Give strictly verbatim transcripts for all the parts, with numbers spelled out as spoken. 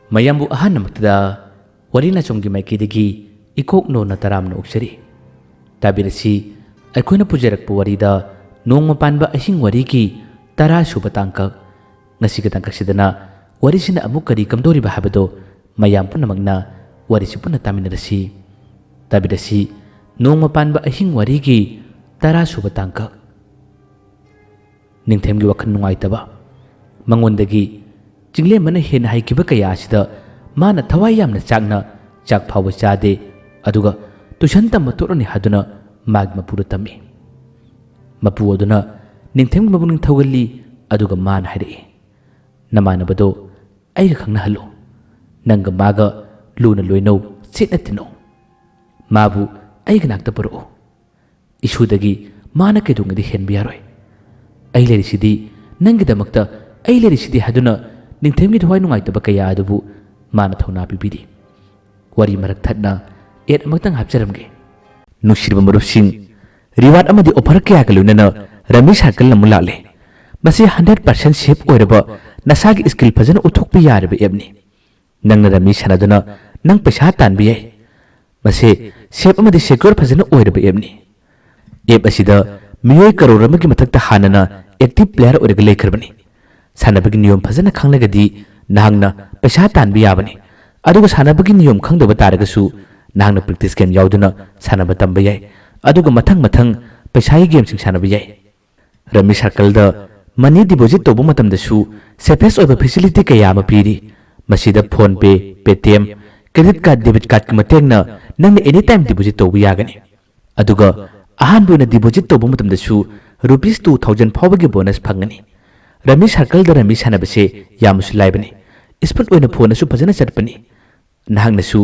ꯃꯌꯥꯝꯕꯨ ꯑꯍꯥꯟꯕꯃꯛꯇꯗ ꯋꯥꯔꯤ ꯅꯥꯆꯣꯝꯒꯤ ꯃꯥꯏꯀꯩꯗꯒꯤ ꯏꯀꯣꯛ ꯅꯣꯟꯅ ꯇꯔꯥꯝꯅ ꯑꯣꯛꯆꯔꯤ꯫ ꯇꯥꯕꯤꯔꯁꯤ, ꯑꯩꯈꯣꯏꯅ ꯄꯨꯖꯔꯛꯄ ꯋꯥꯔꯤꯗ ꯅꯣꯡꯃ ꯄꯥꯟꯕ ꯑꯍꯤꯡ ꯋꯥꯔꯤꯒꯤ ꯇꯔꯥ ꯁꯨꯕ ꯇꯥꯡꯀꯛ꯫ ꯉꯁꯤꯒꯤ ꯇꯥꯡꯀꯛꯁꯤꯗꯅ ꯋꯥꯔꯤꯁꯤꯅ ꯑꯃꯨꯛ ꯀꯔꯤ ꯀꯝꯗꯧꯔꯤꯕ ꯍꯥꯏꯕꯗꯣ ꯃꯌꯥꯝ ꯄꯨꯝꯅꯃꯛꯅ ꯋꯥꯔꯤꯁꯤ ꯄꯨꯟꯅ ꯇꯥꯃꯤꯟꯅꯔꯁꯤ꯫ ꯇꯥꯕꯤꯔꯁꯤ, ꯅꯣꯡꯃ ꯄꯥꯟꯕ ꯑꯍꯤꯡ ꯋꯥꯔꯤꯒꯤ ꯇꯔꯥ ꯁꯨꯕ ꯇꯥꯡꯀꯛ꯫ ꯅꯤꯡꯊꯦꯝꯒꯤ ꯋꯥꯈꯜ ꯅꯨꯡꯉꯥꯏꯇꯕ, ꯃꯉꯣꯟꯗꯒꯤ ꯆꯤꯡꯂꯦꯝꯕꯅ ꯍꯦꯟꯅ ꯍꯩꯈꯤꯕ ꯀꯌꯥ ꯑꯁꯤꯗ ꯃꯥꯅ ꯊꯋꯥꯏ ꯌꯥꯝꯅ ꯆꯥꯛꯅ ꯆꯥꯛ ꯐꯥꯎꯕ ꯆꯥꯗꯦ, ꯑꯗꯨꯒ ꯇꯨꯏꯁꯟ ꯇꯝꯕ ꯇꯣꯛꯂꯅꯤ ꯍꯥꯏꯗꯨꯅ ꯃꯥꯒꯤ ꯃꯄꯨꯗ ꯇꯝꯃꯤ꯫ ꯃꯄꯨ ꯑꯗꯨꯅ ꯅꯤꯡꯊꯦꯝꯒꯤ ꯃꯕꯨꯛꯅꯤꯡ ꯊꯧꯒꯜꯂꯤ, ꯑꯗꯨꯒ ꯃꯥꯅ ꯍꯥꯏꯔꯛꯏ, "ꯅꯃꯥꯟꯅꯕꯗꯣ ꯑꯩꯒ ꯈꯪꯅꯍꯜꯂꯨ꯫ ꯅꯪꯒ ꯃꯥꯒ ꯂꯨꯅ ꯂꯣꯏꯅꯧ, ꯆꯦꯠꯅ ꯇꯤꯟꯅꯧ꯫ ꯃꯥꯕꯨ ꯑꯩꯒꯤ ꯅꯥꯛꯇ ꯄꯨꯔꯛꯎ꯫ ꯏꯁꯨꯗꯒꯤ ꯃꯥꯅ ꯀꯩꯗꯧꯉꯩꯗ ꯍꯦꯟꯕ ꯌꯥꯔꯣꯏ꯫ ꯑꯩ ꯂꯩꯔꯤꯁꯤꯗꯤ ꯅꯪꯒꯤꯗꯃꯛꯇ, ꯑꯩ ꯂꯩꯔꯤꯁꯤꯗꯤ" ꯍꯥꯏꯗꯨꯅ ꯅꯤꯡꯊꯦꯝꯒꯤ ꯊꯋꯥꯏ ꯅꯨꯡꯉꯥꯏꯇꯕ ꯀꯌꯥ ꯑꯗꯨꯕꯨ ꯃꯥꯅ ꯊꯧꯅꯥ ꯄꯤꯕꯤꯔꯤ꯫ ꯋꯥꯔꯤ ꯃꯔꯛ ꯊꯠꯅ ad ꯑꯃꯇꯪ ꯍꯥꯞꯆꯔꯝꯒꯦ꯫ ꯅꯨꯡꯁꯤꯔꯕ ꯃꯔꯨꯞꯁꯤꯡ, reward ꯑꯃꯗꯤ offer ꯀꯌꯥꯒ ꯂꯣꯏꯅꯅ ꯔꯃꯤ ꯁꯥꯏꯀꯜ ꯑꯃꯨꯛ ꯂꯥꯛꯂꯦ꯫ ꯃꯁꯤ hundred percent safe ꯑꯣꯏꯔꯕ, ꯅꯁꯥꯒꯤ skill ꯐꯖꯅ ꯎꯠꯊꯣꯛꯄ ꯌꯥꯔꯕ appꯅꯤ꯫ ꯅꯪꯅ ꯔꯃꯤ ꯁꯥꯟꯅꯗꯨꯅ ꯅꯪ ꯄꯩꯁꯥ ꯇꯥꯟꯕ ꯌꯥꯏ꯫ ꯃꯁꯤ safe ꯑꯃꯗꯤ secure ꯐꯖꯅ ꯑꯣꯏꯔꯕ appꯅꯤ꯫ App ꯑꯁꯤꯗ ꯃꯤꯑꯣꯏ ꯀꯔꯣꯔ ꯑꯃꯒꯤ ꯃꯊꯛꯇ ꯍꯥꯟꯅꯅ active player ꯑꯣꯏꯔꯒ ꯂꯩꯈ꯭ꯔꯕꯅꯤ꯫ ꯁꯥꯟꯅꯕꯒꯤ ꯅꯤꯌꯣꯝ ꯐꯖꯅ ꯈꯪꯂꯒꯗꯤ ꯅꯍꯥꯛꯅ ꯄꯩꯁꯥ ꯇꯥꯟꯕ ꯌꯥꯕꯅꯤ꯫ ꯑꯗꯨꯒ ꯁꯥꯟꯅꯕꯒꯤ ꯅꯤꯌꯣꯝ ꯈꯪꯗꯕ ꯇꯥꯔꯒꯁꯨ ꯅꯍꯥꯛꯅ practice game ꯌꯥꯎꯗꯨꯅ ꯁꯥꯟꯅꯕ ꯇꯝꯕ ꯌꯥꯏ꯫ ꯑꯗꯨꯒ ꯃꯊꯪ ꯃꯊꯪ ꯄꯩꯁꯥꯒꯤ gameꯁꯤꯡ ꯁꯥꯟꯅꯕ ꯌꯥꯏ꯫ ꯔꯃꯤ ꯁꯥꯏꯀꯜꯗ money deposit ꯇꯧꯕ ꯃꯇꯝꯗꯁꯨ safest ꯑꯣꯏꯕ facility ꯀꯌꯥ ꯑꯃ ꯄꯤꯔꯤ꯫ ꯃꯁꯤꯗ PhonePe, Paytm, credit card, debit cardꯀꯤ ꯃꯇꯦꯡꯅ ꯅꯪꯅ anytime deposit ꯇꯧꯕ ꯌꯥꯒꯅꯤ꯫ ꯑꯗꯨꯒ ꯑꯍꯥꯟꯕ ꯑꯣꯏꯅ deposit ꯇꯧꯕ ꯃꯇꯝꯗꯁꯨ rupees two thousand ꯐꯥꯎꯕꯒꯤ bonus ꯐꯪꯒꯅꯤ꯫ ꯔꯃꯤ ꯁꯥꯏꯀꯜꯗ ꯔꯃꯤ ꯁꯥꯟꯅꯕꯁꯦ ꯌꯥꯝꯅꯁꯨ ꯂꯥꯏꯕꯅꯤ꯫ Smooth ꯑꯣꯏꯅ phoneꯅꯁꯨ ꯐꯖꯅ ꯆꯠꯄꯅꯤ꯫ ꯅꯍꯥꯛꯅꯁꯨ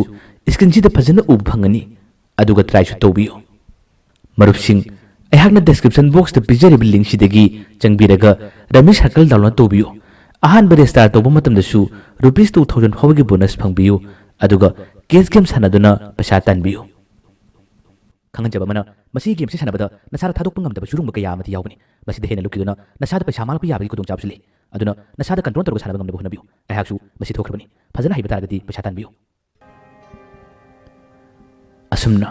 screenꯁꯤꯗ ꯐꯖꯅ ꯎꯕ ꯐꯪꯒꯅꯤ꯫ ꯑꯗꯨꯒ tryꯁꯨ ꯇꯧꯕꯤꯌꯨ꯫ ꯃꯔꯨꯞꯁꯤꯡ, ꯑꯩꯍꯥꯛꯅ description boxꯇ ꯄꯤꯖꯔꯤꯕ linkꯁꯤꯗꯒꯤ ꯆꯪꯕꯤꯔꯒ ꯔꯃꯤ ꯁꯥꯏꯀꯜ download ꯇꯧꯕꯤꯌꯨ꯫ ꯑꯍꯥꯟꯕ register ꯇꯧꯕ ꯃꯇꯝꯗꯁꯨ rupees two thousand ꯐꯥꯎꯕꯒꯤ bonus ꯐꯪꯕꯤꯌꯨ, ꯑꯗꯨꯒ cash game ꯁꯥꯟꯅꯗꯨꯅ ꯄꯩꯁꯥ ꯇꯥꯟꯕꯤꯌꯨ꯫ ꯈꯪꯍꯟꯖꯕ ꯑꯃꯅ, ꯃꯁꯤꯒꯤ gameꯁꯤ ꯁꯥꯟꯅꯕꯗ ꯅꯁꯥꯗ ꯊꯥꯗꯣꯛꯄ ꯉꯝꯗꯕ ꯆꯨꯔꯨꯡꯕ ꯀꯌꯥ ꯑꯃꯗꯤ ꯌꯥꯎꯒꯅꯤ꯫ ꯃꯁꯤꯗ ꯍꯦꯟꯅ ꯂꯨꯞꯈꯤꯗꯨꯅ ꯅꯁꯥꯗ ꯄꯩꯁꯥ ꯃꯥꯡꯂꯛꯄ ꯌꯥꯕꯒꯤ ꯈꯨꯗꯣꯡꯆꯥꯕꯁꯨ ꯂꯩ꯫ ꯑꯗꯨꯅ ꯅꯁꯥꯗ ꯀꯟꯇ꯭ꯔꯣꯜ ꯇꯧꯔꯒ ꯁꯥꯟꯅꯕ ꯉꯝꯅꯕ ꯍꯣꯠꯅꯕꯤꯌꯨ꯫ ꯑꯩꯍꯥꯛꯁꯨ ꯃꯁꯤ ꯊꯣꯛꯈ꯭ꯔꯕꯅꯤ꯫ ꯐꯖꯅ ꯍꯩꯕ ꯇꯥꯔꯒꯗꯤ ꯄꯩꯁꯥ ꯇꯥꯟꯕꯤꯌꯨ꯫ ꯑꯁꯨꯝꯅ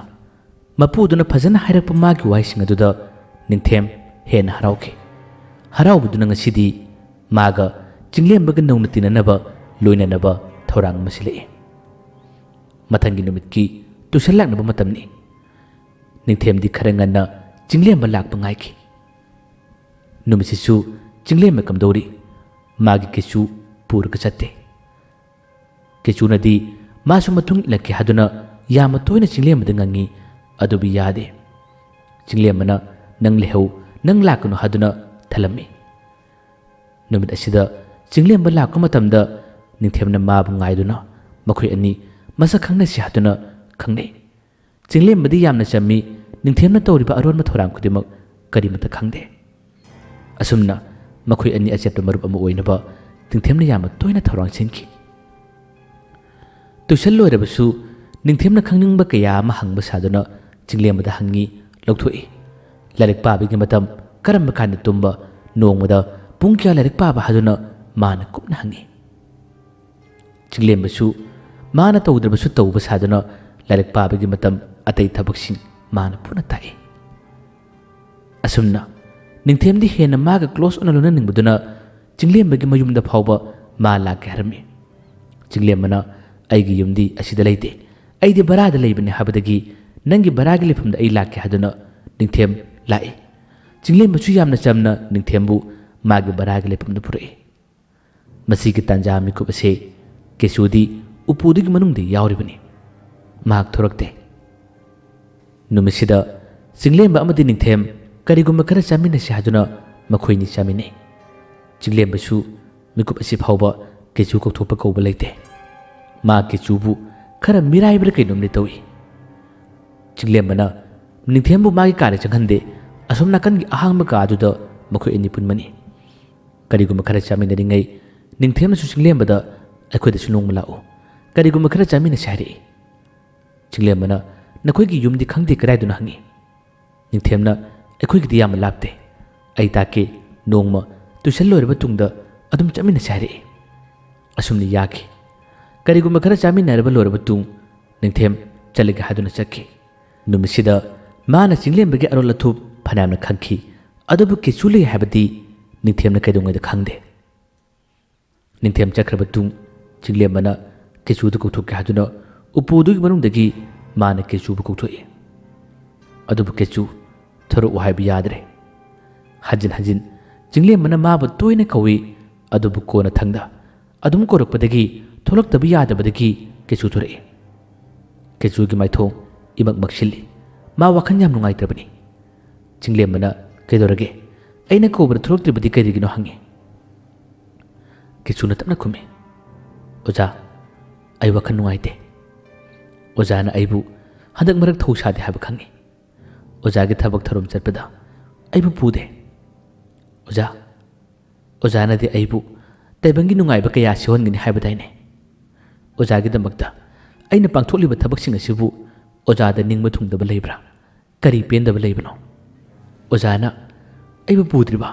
ꯃꯄꯨꯗꯨꯅ ꯐꯖꯅ ꯍꯥꯏꯔꯛꯄ ꯃꯥꯒꯤ ꯋꯥꯍꯩꯁꯤꯡ ꯑꯗꯨꯗ ꯅꯤꯡꯊꯦꯝ ꯍꯦꯟꯅ ꯍꯔꯥꯎꯈꯤ꯫ ꯍꯔꯥꯎꯕꯗꯨꯅ ꯉꯁꯤꯗꯤ ꯃꯥꯒ ꯆꯤꯡꯂꯦꯝꯕꯒ ꯅꯧꯅ ꯇꯤꯟꯅꯅꯕ, ꯂꯣꯏꯅꯅꯕ ꯊꯧꯔꯥꯡ ꯑꯃ ꯁꯤꯜꯂꯛꯏ꯫ ꯃꯊꯪꯒꯤ ꯅꯨꯃꯤꯠꯀꯤ ꯇꯨꯏꯁꯟ ꯂꯥꯛꯅꯕ ꯃꯇꯝꯅꯤ꯫ ꯅꯤꯡꯊꯦꯝꯗꯤ ꯈꯔ ꯉꯟꯅ ꯆꯤꯡꯂꯦꯝꯕ ꯂꯥꯛꯄ ꯉꯥꯏꯈꯤ꯫ ꯅꯨꯃꯤꯠꯁꯤꯁꯨ ꯆꯤꯡꯂꯦꯝꯕ ꯀꯝꯗꯧꯔꯤ? ꯃꯥꯒꯤ ꯀꯦꯆꯨ ꯄꯨꯔꯒ ꯆꯠꯇꯦ꯫ ꯀꯦꯆꯨꯅꯗꯤ ꯃꯥꯁꯨ ꯃꯇꯨꯡ ꯏꯜꯂꯛꯀꯦ ꯍꯥꯏꯗꯨꯅ ꯌꯥꯝꯅ ꯇꯣꯏꯅ ꯆꯤꯡꯂꯦꯝꯕꯗ ꯉꯪꯉꯤ, ꯑꯗꯨꯕꯨ ꯌꯥꯗꯦ꯫ ꯆꯤꯡꯂꯦꯝꯕꯅ "ꯅꯪ ꯂꯩꯍꯧ, ꯅꯪ ꯂꯥꯛꯀꯅꯨ" ꯍꯥꯏꯗꯨꯅ ꯊꯜꯂꯝꯃꯤ꯫ ꯅꯨꯃꯤꯠ ꯑꯁꯤꯗ ꯆꯤꯡꯂꯦꯝꯕ ꯂꯥꯛꯄ ꯃꯇꯝꯗ ꯅꯤꯡꯊꯦꯝꯅ ꯃꯥꯕꯨ ꯉꯥꯏꯗꯨꯅ ꯃꯈꯣꯏ ꯑꯅꯤ ꯃꯁꯛ ꯈꯪꯅꯁꯤ ꯍꯥꯏꯗꯨꯅ ꯈꯪꯅꯩ꯫ ꯆꯤꯡꯂꯦꯝꯕꯗꯤ ꯌꯥꯝꯅ ꯆꯝꯃꯤ, ꯅꯤꯡꯊꯦꯝꯅ ꯇꯧꯔꯤꯕ ꯑꯔꯣꯟꯕ ꯊꯧꯔꯥꯡ ꯈꯨꯗꯤꯡꯃꯛ ꯀꯔꯤꯃꯠꯇ ꯈꯪꯗꯦ꯫ ꯑꯁꯨꯝꯅ ꯃꯈꯣꯏ ꯑꯅꯤ ꯑꯆꯦꯠꯄ ꯃꯔꯨꯞ ꯑꯃ ꯑꯣꯏꯅꯕ ꯅꯤꯡꯊꯦꯝꯅ ꯌꯥꯝꯅ ꯇꯣꯏꯅ ꯊꯧꯔꯥꯡ ꯁꯤꯟꯈꯤ꯫ ꯇꯨꯏꯁꯟ ꯂꯣꯏꯔꯕꯁꯨ ꯅꯤꯡꯊꯦꯝꯅ ꯈꯪꯅꯤꯡꯕ ꯀꯌꯥ ꯑꯃ ꯍꯪꯕ ꯁꯥꯗꯨꯅ ꯆꯤꯡꯂꯦꯝꯕꯗ ꯍꯪꯉꯤ, ꯂꯧꯊꯣꯛꯏ꯫ ꯂꯥꯏꯔꯤꯛ ꯄꯥꯕꯒꯤ ꯃꯇꯝ, ꯀꯔꯝꯕ ꯀꯥꯟꯗ ꯇꯨꯝꯕ, ꯅꯣꯡꯃꯗ ꯄꯨꯡ ꯀꯌꯥ ꯂꯥꯏꯔꯤꯛ ꯄꯥꯕ ꯍꯥꯏꯗꯨꯅ ꯃꯥꯅ ꯀꯨꯞꯅ ꯍꯪꯉꯤ꯫ ꯆꯤꯡꯂꯦꯝꯕꯁꯨ ꯃꯥꯅ ꯇꯧꯗ꯭ꯔꯕꯁꯨ ꯇꯧꯕ ꯁꯥꯗꯨꯅ ꯂꯥꯏꯔꯤꯛ ꯄꯥꯕꯒꯤ ꯃꯇꯝ, ꯑꯇꯩ ꯊꯕꯛꯁꯤꯡ ꯃꯥꯅ ꯄꯨꯟꯅ ꯇꯥꯛꯏ꯫ ꯑꯁꯨꯝꯅ ꯅꯤꯡꯊꯦꯝꯗꯤ ꯍꯦꯟꯅ ꯃꯥꯒ ꯀ꯭ꯂꯣꯁ ꯑꯣꯏꯅ ꯂꯣꯏꯅꯅꯤꯡꯕꯗꯨꯅ ꯆꯤꯡꯂꯦꯝꯕꯒꯤ ꯃꯌꯨꯝꯗ ꯐꯥꯎꯕ ꯃꯥ ꯂꯥꯛꯀꯦ ꯍꯥꯏꯔꯝꯃꯤ꯫ ꯆꯤꯡꯂꯦꯝꯕꯅ "ꯑꯩꯒꯤ ꯌꯨꯝꯗꯤ ꯑꯁꯤꯗ ꯂꯩꯇꯦ, ꯑꯩꯗꯤ ꯚꯔꯥꯗ ꯂꯩꯕꯅꯤ" ꯍꯥꯏꯕꯗꯒꯤ "ꯅꯪꯒꯤ ꯚꯔꯥꯒꯤ ꯂꯩꯐꯝꯗ ꯑꯩ ꯂꯥꯛꯀꯦ" ꯍꯥꯏꯗꯨꯅ ꯅꯤꯡꯊꯦꯝ ꯂꯥꯛꯏ꯫ ꯆꯤꯡꯂꯦꯝꯕꯁꯨ ꯌꯥꯝꯅ ꯆꯝꯅ ꯅꯤꯡꯊꯦꯝꯕꯨ ꯃꯥꯒꯤ ꯚꯔꯥꯒꯤ ꯂꯩꯐꯝꯗ ꯄꯨꯔꯛꯏ꯫ ꯃꯁꯤꯒꯤ ꯇꯥꯟꯖꯥ ꯃꯤꯀꯨꯞ ꯑꯁꯦ ꯀꯦꯁꯨꯗꯤ ꯎꯄꯨꯗꯨꯒꯤ ꯃꯅꯨꯡꯗ ꯌꯥꯎꯔꯤꯕꯅꯤ꯫ ꯃꯍꯥꯛ ꯊꯣꯔꯛꯇꯦ꯫ ꯅꯨꯃꯤꯠꯁꯤꯗ ꯆꯤꯡꯂꯦꯝꯕ ꯑꯃꯗꯤ ꯅꯤꯡꯊꯦꯝ ꯀꯔꯤꯒꯨꯝꯕ ꯈꯔ ꯆꯥꯃꯤꯟꯅꯁꯤ ꯍꯥꯏꯗꯨꯅ ꯃꯈꯣꯏꯅꯤ ꯆꯥꯃꯤꯟꯅꯩ꯫ ꯆꯤꯡꯂꯦꯝꯕꯁꯨ ꯃꯤꯀꯨꯞ ꯑꯁꯤ ꯐꯥꯎꯕ ꯀꯦꯆꯨ ꯀꯧꯊꯣꯛꯄ ꯀꯧꯕ ꯂꯩꯇꯦ꯫ ꯃꯥ ꯀꯦꯆꯨꯕꯨ ꯈꯔ ꯃꯤꯔꯥꯏꯕ꯭ꯔꯥ ꯀꯩꯅꯣꯝꯗꯤ ꯇꯧꯏ꯫ ꯆꯤꯡꯂꯦꯝꯕꯅ ꯅꯤꯡꯊꯦꯝꯕꯨ ꯃꯥꯒꯤ ꯀꯥꯗ ꯆꯪꯍꯟꯗꯦ꯫ ꯑꯁꯣꯝ ꯅꯥꯀꯟꯒꯤ ꯑꯍꯥꯡꯕ ꯀꯥ ꯑꯗꯨꯗ ꯃꯈꯣꯏ ꯑꯅꯤ ꯄꯨꯟꯕꯅꯤ꯫ ꯀꯔꯤꯒꯨꯝꯕ ꯈꯔ ꯆꯥꯃꯤꯟꯅꯔꯤꯉꯩ ꯅꯤꯡꯊꯦꯝꯅꯁꯨ ꯆꯤꯡꯂꯦꯝꯕꯗ "ꯑꯩꯈꯣꯏꯗꯁꯨ ꯅꯣꯡꯃ ꯂꯥꯛꯎ, ꯀꯔꯤꯒꯨꯝꯕ ꯈꯔ ꯆꯥꯃꯤꯟꯅꯁꯤ" ꯍꯥꯏꯔꯛꯏ꯫ ꯆꯤꯡꯂꯦꯝꯕꯅ "ꯅꯈꯣꯏꯒꯤ ꯌꯨꯝꯗꯤ ꯈꯪꯗꯦ ꯀꯗꯥꯏꯗꯅꯣ?" ꯍꯪꯉꯤ꯫ ꯅꯤꯡꯊꯦꯝꯅ "ꯑꯩꯈꯣꯏꯒꯤꯗꯤ ꯌꯥꯝꯅ ꯂꯥꯞꯇꯦ꯫ ꯑꯩ ꯇꯥꯛꯀꯦ, ꯅꯣꯡꯃ ꯇꯨꯏꯁꯟ ꯂꯣꯏꯔꯕ ꯇꯨꯡꯗ ꯑꯗꯨꯝ ꯆꯠꯃꯤꯟꯅꯁꯦ ꯍꯥꯏꯔꯛꯏ꯫ ꯑꯁꯨꯝꯅ ꯌꯥꯈꯤ꯫ ꯀꯔꯤꯒꯨꯝꯕ ꯈꯔ ꯆꯥꯃꯤꯟꯅꯔꯕ ꯂꯣꯏꯔꯕ ꯇꯨꯡ ꯅꯤꯡꯊꯦꯝ ꯆꯠꯂꯒꯦ ꯍꯥꯏꯗꯨꯅ ꯆꯠꯈꯤ꯫ ꯅꯨꯃꯤꯠꯁꯤꯗ ꯃꯥꯅ ꯆꯤꯡꯂꯦꯝꯕꯒꯤ ꯑꯔꯣꯜ ꯑꯊꯨꯞ ꯐꯅꯌꯥꯝꯅ ꯈꯪꯈꯤ꯫ ꯑꯗꯨꯕꯨ ꯀꯦꯆꯨ ꯂꯩ ꯍꯥꯏꯕꯗꯤ ꯅꯤꯡꯊꯦꯝꯅ ꯀꯩꯗꯧꯉꯩꯗ ꯈꯪꯗꯦ꯫ ꯅꯤꯡꯊꯦꯝ ꯆꯠꯈ꯭ꯔꯕ ꯇꯨꯡ ꯆꯤꯡꯂꯦꯝꯕꯅ ꯀꯦꯆꯨꯗ ꯀꯧꯊꯣꯛꯀꯦ ꯍꯥꯏꯗꯨꯅ ꯎꯄꯨꯗꯨꯒꯤ ꯃꯅꯨꯡꯗꯒꯤ ꯃꯥꯅ ꯀꯦꯆꯨꯕꯨ ꯀꯧꯊꯣꯛꯏ꯫ ꯑꯗꯨꯕꯨ ꯀꯦꯆꯨ ꯊꯣꯔꯛꯎ ꯍꯥꯏꯕ ꯌꯥꯗ꯭ꯔꯦ꯫ ꯍꯟꯖꯤꯟ ꯍꯟꯖꯤꯟ ꯆꯤꯡꯂꯦꯝꯕꯅ ꯃꯥꯕꯨ ꯇꯣꯏꯅ ꯀꯧꯏ꯫ ꯑꯗꯨꯕꯨ ꯀꯣꯟꯅꯊꯪꯗ ꯑꯗꯨꯝ ꯀꯧꯔꯛꯄꯗꯒꯤ ꯊꯣꯛꯂꯛꯇꯕ ꯌꯥꯗꯕꯗꯒꯤ ꯀꯦꯆꯨ ꯊꯣꯔꯛꯏ꯫ ꯀꯦꯆꯨꯒꯤ ꯃꯥꯏꯊꯣꯡ ꯏꯃꯛ ꯃꯛꯁꯤꯜꯂꯤ꯫ ꯃꯥ ꯋꯥꯈꯜ ꯌꯥꯝ ꯅꯨꯡꯉꯥꯏꯇ꯭ꯔꯕꯅꯤ꯫ ꯆꯤꯡꯂꯦꯝꯕꯅ "ꯀꯩꯗꯧꯔꯒꯦ? ꯑꯩꯅ ꯀꯧꯕꯗ ꯊꯣꯛꯂꯛꯇ꯭ꯔꯤꯕꯗꯤ ꯀꯔꯤꯒꯤꯅꯣ?" ꯍꯪꯉꯤ꯫ ꯀꯦꯆꯨꯅ ꯇꯞꯅ ꯈꯨꯝꯃꯤ, "ꯑꯣꯖꯥ, ꯑꯩ ꯋꯥꯈꯜ ꯅꯨꯡꯉꯥꯏꯇꯦ꯫ ꯑꯣꯖꯥꯅ ꯑꯩꯕꯨ ꯍꯟꯗꯛ ꯃꯔꯛ ꯊꯧ ꯁꯥꯗꯦ ꯍꯥꯏꯕ ꯈꯪꯉꯤ꯫ ꯑꯣꯖꯥꯒꯤ ꯊꯕꯛ ꯊꯧꯔꯝ ꯆꯠꯄꯗ ꯑꯩꯕꯨ ꯄꯨꯗꯦ꯫ ꯑꯣꯖꯥ, ꯑꯣꯖꯥꯅꯗꯤ ꯑꯩꯕꯨ ꯇꯥꯏꯕꯪꯒꯤ ꯅꯨꯡꯉꯥꯏꯕ ꯀꯌꯥ ꯁꯤꯍꯣꯟꯒꯅꯤ ꯍꯥꯏꯕꯗꯥꯏꯅꯦ? ꯑꯣꯖꯥꯒꯤꯗꯃꯛꯇ ꯑꯩꯅ ꯄꯥꯡꯊꯣꯛꯂꯤꯕ ꯊꯕꯛꯁꯤꯡ ꯑꯁꯤꯕꯨ ꯑꯣꯖꯥꯗ ꯅꯤꯡꯕ ꯊꯨꯡꯗꯕ ꯂꯩꯕ꯭ꯔꯥ? ꯀꯔꯤ ꯄꯦꯟꯗꯕ ꯂꯩꯕꯅꯣ? ꯑꯣꯖꯥꯅ ꯑꯩꯕꯨ ꯄꯨꯗ꯭ꯔꯤꯕ?"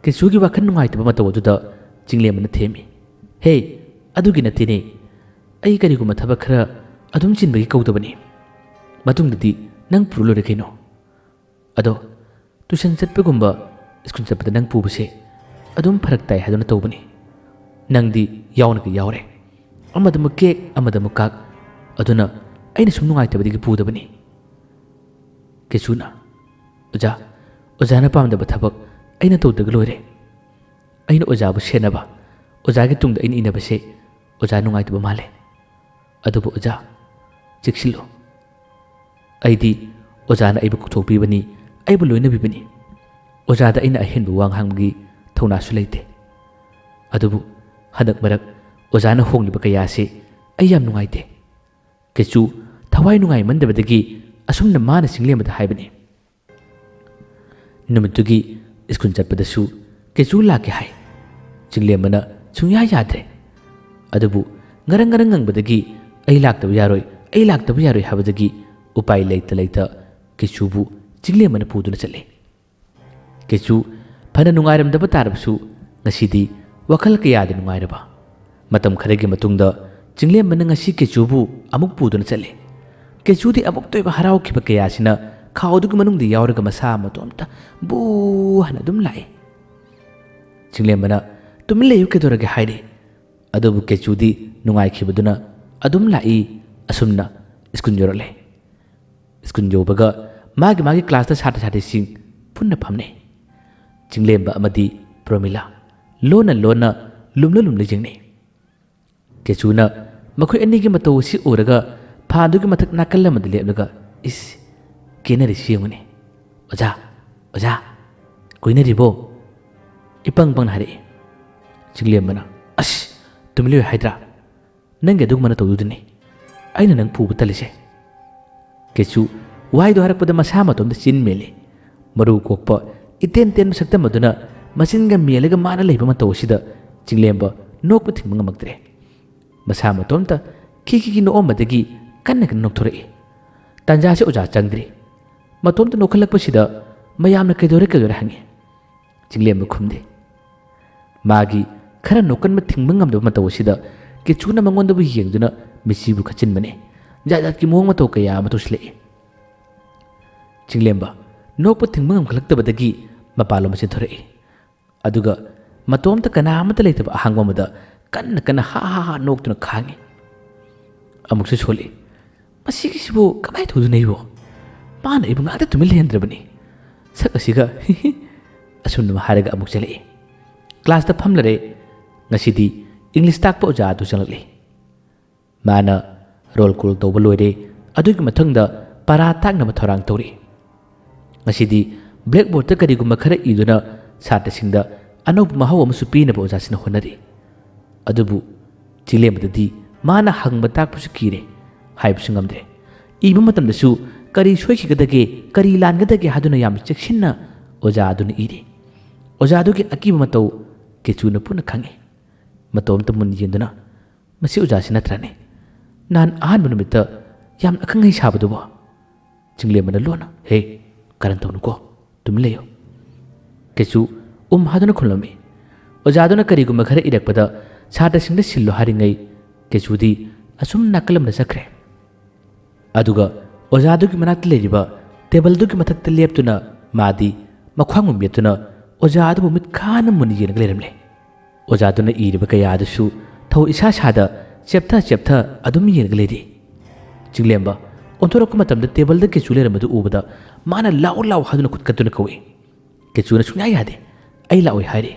ꯀꯦꯆꯨꯒꯤ ꯋꯥꯈꯜ ꯅꯨꯡꯉꯥꯏꯇꯕ ꯃꯇꯧ ꯑꯗꯨꯗ ꯆꯤꯡꯂꯦꯝꯕꯅ ꯊꯦꯝꯃꯤ, "ꯍꯦ, ꯑꯗꯨꯒꯤ ꯅꯠꯇꯦꯅꯦ꯫ ꯑꯩ ꯀꯔꯤꯒꯨꯝꯕ ꯊꯕꯛ ꯈꯔ ꯑꯗꯨꯝ ꯆꯤꯟꯕꯒꯤ ꯀꯧꯗꯕꯅꯤ꯫ ꯃꯇꯨꯡꯗꯗꯤ ꯅꯪ ꯄꯨꯔ ꯂꯣꯏꯔꯦ ꯀꯩꯅꯣ꯫ ꯑꯗꯣ ꯇꯨꯏꯁꯟ ꯆꯠꯄꯒꯨꯝꯕ, ꯁ꯭ꯀꯨꯜ ꯆꯠꯄꯗ ꯅꯪ ꯄꯨꯕꯁꯦ ꯑꯗꯨꯝ ꯐꯔꯛ ꯇꯥꯏ ꯍꯥꯏꯗꯨꯅ ꯇꯧꯕꯅꯤ꯫ ꯅꯪꯗꯤ ꯌꯥꯎꯅꯒ ꯌꯥꯎꯔꯦ꯫ ꯑꯃꯗꯃꯨꯛ ꯀꯦꯛ, ꯑꯃꯗꯃꯨꯛ ꯀꯥꯛ꯫ ꯑꯗꯨꯅ ꯑꯩꯅ ꯁꯨꯝ ꯅꯨꯡꯉꯥꯏꯇꯕꯗꯒꯤ ꯄꯨꯗꯕꯅꯤ꯫" ꯀꯦꯆꯨꯅ, "ꯑꯣꯖꯥ, ꯑꯣꯖꯥꯅ ꯄꯥꯝꯗꯕ ꯊꯕꯛ ꯑꯩꯅ ꯇꯧꯗ꯭ꯔꯒ ꯂꯣꯏꯔꯦ꯫ ꯑꯩꯅ ꯑꯣꯖꯥꯕꯨ ꯁꯦꯟꯅꯕ, ꯑꯣꯖꯥꯒꯤ ꯇꯨꯡꯗ ꯑꯩꯅ ꯏꯟꯅꯕꯁꯦ ꯑꯣꯖꯥ ꯅꯨꯡꯉꯥꯏꯇꯕ ꯃꯥꯜꯂꯦ꯫ ꯑꯗꯨꯕꯨ ꯑꯣꯖꯥ, ꯆꯦꯛꯁꯤꯜꯂꯨ꯫ ꯑꯩꯗꯤ ꯑꯣꯖꯥꯅ ꯑꯩꯕꯨ ꯀꯧꯊꯣꯛꯄꯤꯕꯅꯤ, ꯑꯩꯕꯨ ꯂꯣꯏꯅꯕꯤꯕꯅꯤ꯫ ꯑꯣꯖꯥꯗ ꯑꯩꯅ ꯑꯍꯦꯟꯕ ꯋꯥ ꯉꯥꯡꯕꯒꯤ ꯊꯧꯅꯥꯁꯨ ꯂꯩꯇꯦ꯫ ꯑꯗꯨꯕꯨ ꯍꯟꯗꯛ ꯃꯔꯛ ꯑꯣꯖꯥꯅ ꯍꯣꯡꯂꯤꯕ ꯀꯌꯥꯁꯤ ꯑꯩ ꯌꯥꯝ ꯅꯨꯡꯉꯥꯏꯇꯦ꯫" ꯀꯦꯆꯨ ꯊꯋꯥꯏ ꯅꯨꯡꯉꯥꯏꯃꯟꯗꯕꯗꯒꯤ ꯑꯁꯨꯝꯅ ꯃꯥꯅ ꯆꯤꯡꯂꯦꯝꯕꯗ ꯍꯥꯏꯕꯅꯤ꯫ ꯅꯨꯃꯤꯠꯇꯨꯒꯤ ꯁ꯭ꯀꯨꯜ ꯆꯠꯄꯗꯁꯨ ꯀꯦꯆꯨ ꯂꯥꯛꯀꯦ ꯍꯥꯏ꯫ ꯆꯤꯡꯂꯦꯝꯕꯅ ꯁꯨꯡꯌꯥ ꯌꯥꯗ꯭ꯔꯦ꯫ ꯑꯗꯨꯕꯨ ꯉꯔꯪ ꯉꯔꯪ ꯉꯪꯕꯗꯒꯤ "ꯑꯩ ꯂꯥꯛꯇꯕ ꯌꯥꯔꯣꯏ, ꯑꯩ ꯂꯥꯛꯇꯕ ꯌꯥꯔꯣꯏ" ꯍꯥꯏꯕꯗꯒꯤ ꯎꯄꯥꯏ ꯂꯩꯇ ꯂꯩꯇ ꯀꯦꯆꯨꯕꯨ ꯆꯤꯡꯂꯦꯝꯕꯅ ꯄꯨꯗꯨꯅ ꯆꯠꯂꯦ꯫ ꯀꯦꯆꯨ ꯐꯅ ꯅꯨꯡꯉꯥꯏꯔꯝꯗꯕ ꯇꯥꯔꯕꯁꯨ ꯉꯁꯤꯗꯤ ꯋꯥꯈꯜ ꯀꯌꯥꯗ ꯅꯨꯡꯉꯥꯏꯔꯕ꯫ ꯃꯇꯝ ꯈꯔꯒꯤ ꯃꯇꯨꯡꯗ ꯆꯤꯡꯂꯦꯝꯕꯅ ꯉꯁꯤ ꯀꯦꯆꯨꯕꯨ ꯑꯃꯨꯛ ꯄꯨꯗꯨꯅ ꯆꯠꯂꯤ꯫ ꯀꯦꯆꯨꯗꯤ ꯑꯃꯨꯛꯇ ꯑꯣꯏꯕ ꯍꯔꯥꯎꯈꯤꯕ ꯀꯌꯥꯁꯤꯅ ꯈꯥꯎꯗꯨꯒꯤ ꯃꯅꯨꯡꯗ ꯌꯥꯎꯔꯒ ꯃꯁꯥ ꯃꯇꯣꯝꯇ ꯕꯨ ꯍꯥꯏꯅ ꯑꯗꯨꯝ ꯂꯥꯛꯏ꯫ ꯆꯤꯡꯂꯦꯝꯕꯅ "ꯇꯨꯃꯤꯟ ꯂꯩꯌꯨ, ꯀꯩꯗꯧꯔꯒꯦ?" ꯍꯥꯏꯔꯤ꯫ ꯑꯗꯨꯕꯨ ꯀꯦꯆꯨꯗꯤ ꯅꯨꯡꯉꯥꯏꯈꯤꯕꯗꯨꯅ ꯑꯗꯨꯝ ꯂꯥꯛꯏ꯫ ꯑꯁꯨꯝꯅ ꯁ꯭ꯀꯨꯜ ꯌꯧꯔꯛꯂꯦ꯫ ꯁ꯭ꯀꯨꯜ ꯌꯧꯕꯒ ꯃꯥꯒꯤ ꯃꯥꯒꯤ ꯀ꯭ꯂꯥꯁꯇ ꯁꯥꯇ꯭ꯔ ꯁꯥꯇ꯭ꯔꯤꯁꯤꯡ ꯄꯨꯟꯅ ꯐꯝꯅꯩ꯫ ꯆꯤꯡꯂꯦꯝꯕ ꯑꯃꯗꯤ ꯄ꯭ꯔꯣꯃꯤꯂꯥ ꯂꯣꯟꯅ ꯂꯣꯟꯅ ꯂꯨꯝꯂ ꯂꯨꯝꯂ ꯌꯦꯡꯅꯩ꯫ ꯀꯦꯆꯨꯅ ꯃꯈꯣꯏ ꯑꯅꯤꯒꯤ ꯃꯇꯧ ꯑꯁꯤ ꯎꯔꯒ ꯐꯥꯟꯗꯨꯒꯤ ꯃꯊꯛ ꯅꯥꯀꯜ ꯑꯃꯗ ꯂꯦꯞꯂꯒ, "ꯏꯁ, ꯀꯦꯅꯔꯤꯁꯤ ꯌꯦꯡꯉꯨꯅꯦ꯫ ꯑꯣꯖꯥ, ꯑꯣꯖꯥ, ꯀꯣꯏꯅꯔꯤꯕꯣ?" ꯏꯄꯪ ꯄꯪꯅ ꯍꯥꯏꯔꯛꯏ꯫ ꯆꯤꯡꯂꯦꯝꯕꯅ, "ꯑꯁ, ꯇꯨꯃꯤꯟ ꯂꯩꯌꯨ ꯍꯥꯏꯗ꯭ꯔꯥ? ꯅꯪꯒꯤ ꯑꯗꯨꯒꯨꯝꯕꯅ ꯇꯧꯗꯨꯗꯤꯅꯦ ꯑꯩꯅ ꯅꯪ ꯐꯨꯕ ꯇꯜꯂꯤꯁꯦ꯫" ꯀꯦꯆꯨ ꯋꯥꯍꯩꯗꯣ ꯍꯥꯏꯔꯛꯄꯗ ꯃꯁꯥ ꯃꯇꯣꯝꯗ ꯆꯤꯟ ꯃꯦꯜꯂꯤ꯫ ꯃꯔꯨ ꯀꯣꯛꯄ ꯏꯇꯦꯟ ꯇꯦꯟꯕ ꯁꯛꯇꯝ ꯑꯗꯨꯅ ꯃꯆꯤꯟꯒ ꯃꯦꯜꯂꯒ ꯃꯥꯅ ꯂꯩꯕ ꯃꯇꯧ ꯑꯁꯤꯗ ꯆꯤꯡꯂꯦꯝꯕ ꯅꯣꯛꯄ ꯊꯤꯡꯕ ꯉꯝꯃꯛꯇ꯭ꯔꯦ꯫ ꯃꯁꯥ ꯃꯇꯣꯝꯇ ꯈꯤ ꯈꯤ ꯈꯤ ꯅꯣꯛꯑꯝꯕꯗꯒꯤ ꯀꯟꯅ ꯀꯟꯅ ꯅꯣꯛꯊꯣꯔꯛꯏ꯫ ꯇꯥꯟꯖꯥꯁꯤ ꯑꯣꯖꯥ ꯆꯪꯗ꯭ꯔꯤ꯫ ꯃꯇꯣꯝꯇ ꯅꯣꯛꯈꯠꯂꯛꯄꯁꯤꯗ ꯃꯌꯥꯝꯅ "ꯀꯩꯗꯧꯔꯦ, ꯀꯩꯗꯧꯔꯦ?" ꯍꯪꯉꯤ꯫ ꯆꯤꯡꯂꯦꯝꯕ ꯈꯨꯝꯗꯦ꯫ ꯃꯥꯒꯤ ꯈꯔ ꯅꯣꯛꯀꯟꯕ ꯊꯤꯡꯕ ꯉꯝꯗꯕ ꯃꯇꯧ ꯑꯁꯤꯗ ꯀꯦꯆꯨꯅ ꯃꯉꯣꯟꯗꯕꯨ ꯌꯦꯡꯗꯨꯅ ꯃꯤꯠꯁꯤꯕꯨ ꯈꯠꯆꯤꯟꯕꯅꯤ꯫ ꯖꯥꯠ ꯖꯥꯠꯀꯤ ꯃꯑꯣꯡ ꯃꯇꯧ ꯀꯌꯥ ꯑꯃ ꯇꯧꯁꯤꯜꯂꯛꯏ꯫ ꯆꯤꯡꯂꯦꯝꯕ ꯅꯣꯛꯄ ꯊꯤꯡꯕ ꯉꯝꯈꯠꯂꯛꯇꯕꯗꯒꯤ ꯃꯄꯥꯟꯂꯣꯝ ꯆꯦꯟꯊꯣꯔꯛꯏ꯫ ꯑꯗꯨꯒ ꯃꯇꯣꯝꯇ ꯀꯅꯥ ꯑꯃꯠꯇ ꯂꯩꯇꯕ ꯑꯍꯥꯡꯕ ꯑꯃꯗ ꯀꯟꯅ ꯀꯟꯅ ꯍꯥ ꯍꯥ ꯍꯥ ꯅꯣꯛꯇꯨꯅ ꯈꯥꯡꯉꯤ꯫ ꯑꯃꯨꯛꯁꯨ ꯁꯣꯜꯂꯤ꯫ "ꯃꯁꯤꯒꯤꯁꯤꯕꯨ ꯀꯃꯥꯏꯅ ꯇꯧꯗꯣꯏꯅꯣ ꯑꯩꯕꯨ? ꯃꯥꯅ ꯑꯩꯕꯨ ꯉꯥꯛꯇ ꯇꯨꯃꯤꯟ ꯂꯩꯍꯟꯗ꯭ꯔꯕꯅꯤ꯫ ꯁꯛ ꯑꯁꯤꯒ ꯍꯤ ꯍꯤ꯫" ꯑꯁꯨꯝꯅ ꯍꯥꯏꯔꯒ ꯑꯃꯨꯛ ꯆꯦꯜꯂꯛꯏ꯫ ꯀ꯭ꯂꯥꯁꯇ ꯐꯝꯂꯔꯦ꯫ ꯉꯁꯤꯗꯤ ꯏꯪꯂꯤꯁ ꯇꯥꯛꯄ ꯑꯣꯖꯥ ꯑꯗꯨ ꯆꯪꯂꯛꯂꯤ꯫ ꯃꯥꯅ ꯔꯣꯜ ꯀꯣꯜ ꯇꯧꯕ ꯂꯣꯏꯔꯦ꯫ ꯑꯗꯨꯒꯤ ꯃꯊꯪꯗ ꯄꯔꯥ ꯇꯥꯛꯅꯕ ꯊꯧꯔꯥꯡ ꯇꯧꯔꯤ꯫ ꯉꯁꯤꯗꯤ ꯕ꯭ꯂꯦꯛꯕꯣꯔꯗꯇ ꯀꯔꯤꯒꯨꯝꯕ ꯈꯔ ꯏꯗꯨꯅ ꯁꯥꯇ꯭ꯔꯁꯤꯡꯗ ꯑꯅꯧꯕ ꯃꯍꯥꯎ ꯑꯃꯁꯨ ꯄꯤꯅꯕ ꯑꯣꯖꯥꯁꯤꯅ ꯍꯣꯠꯅꯔꯤ꯫ ꯑꯗꯨꯕꯨ ꯆꯤꯡꯂꯦꯝꯕꯗꯗꯤ ꯃꯥꯅ ꯍꯪꯕ ꯇꯥꯛꯄꯁꯨ ꯀꯤꯔꯦ, ꯍꯥꯏꯕꯁꯨ ꯉꯝꯗ꯭ꯔꯦ꯫ ꯏꯕ ꯃꯇꯝꯗꯁꯨ ꯀꯔꯤ ꯁꯣꯏꯈꯤꯒꯗꯒꯦ, ꯀꯔꯤ ꯂꯥꯟꯒꯗꯒꯦ ꯍꯥꯏꯗꯨꯅ ꯌꯥꯝꯅ ꯆꯦꯛꯁꯤꯟꯅ ꯑꯣꯖꯥ ꯑꯗꯨꯅ ꯏꯔꯤ꯫ ꯑꯣꯖꯥ ꯑꯗꯨꯒꯤ ꯑꯀꯤꯕ ꯃꯇꯧ ꯀꯦꯆꯨꯅ ꯄꯨꯟꯅ ꯈꯪꯏ꯫ ꯃꯇꯣꯝꯇ ꯃꯨꯟꯅ ꯌꯦꯡꯗꯨꯅ, "ꯃꯁꯤ ꯑꯣꯖꯥꯁꯤ ꯅꯠꯇ꯭ꯔꯅꯦ? ꯅꯍꯥꯟ ꯑꯍꯥꯟꯕ ꯅꯨꯃꯤꯠꯇ ꯌꯥꯝꯅ ꯑꯈꯪ ꯑꯍꯩ ꯁꯥꯕꯗꯨꯕꯣ?" ꯆꯤꯡꯂꯦꯝꯕꯅ ꯂꯣꯟꯅ, "ꯍꯦ, ꯀꯔꯟ ꯇꯧꯅꯨꯀꯣ, ꯇꯨꯃꯤꯟ ꯂꯩꯌꯨ꯫" ꯀꯦꯆꯨ ꯎꯝ ꯍꯥꯗꯨꯅ ꯈꯨꯝꯂꯝꯃꯤ꯫ ꯑꯣꯖꯥꯗꯨꯅ ꯀꯔꯤꯒꯨꯝꯕ ꯈꯔ ꯏꯔꯛꯄꯗ ꯁꯥꯇ꯭ꯔꯁꯤꯡꯗ ꯁꯤꯜꯂꯨ ꯍꯥꯏꯔꯤꯉꯩ ꯀꯦꯆꯨꯗꯤ ꯑꯁꯨꯝ ꯅꯥꯀꯜ ꯑꯃꯗ ꯆꯠꯈ꯭ꯔꯦ꯫ ꯑꯗꯨꯒ ꯑꯣꯖꯥꯗꯨꯒꯤ ꯃꯅꯥꯛꯇ ꯂꯩꯔꯤꯕ ꯇꯦꯕꯜꯗꯨꯒꯤ ꯃꯊꯛꯇ ꯂꯦꯞꯇꯨꯅ ꯃꯥꯗꯤ ꯃꯈ꯭ꯋꯥꯡ ꯃꯦꯠꯇꯨꯅ ꯑꯣꯖꯥ ꯑꯗꯨꯕꯨ ꯃꯤꯠ ꯈꯥꯅ ꯃꯨꯟꯅ ꯌꯦꯡꯂꯒ ꯂꯩꯔꯝꯂꯦ꯫ ꯑꯣꯖꯥꯗꯨꯅ ꯏꯔꯤꯕ ꯀꯌꯥ ꯑꯗꯨꯁꯨ ꯊꯧ ꯏꯁꯥ ꯁꯥꯗ ꯆꯦꯞꯊ ꯆꯦꯞꯊ ꯑꯗꯨꯝ ꯌꯦꯡꯂꯒ ꯂꯩꯔꯤ꯫ ꯆꯤꯡꯂꯦꯝꯕ ꯑꯣꯟꯊꯣꯔꯛꯄ ꯃꯇꯝꯗ ꯇꯦꯕꯜꯗ ꯀꯦꯆꯨ ꯂꯩꯔꯝꯕꯗꯨ ꯎꯕꯗ ꯃꯥꯅ "ꯂꯥꯛꯑꯣ, ꯂꯥꯛꯑꯣ" ꯍꯥꯏꯗꯨꯅ ꯈꯨꯠ ꯀꯠꯇꯨꯅ ꯀꯧꯏ꯫ ꯀꯦꯆꯨꯅ ꯁꯨꯡꯌꯥ ꯌꯥꯗꯦ꯫ "ꯑꯩ ꯂꯥꯛꯑꯣꯏ" ꯍꯥꯏꯔꯤ꯫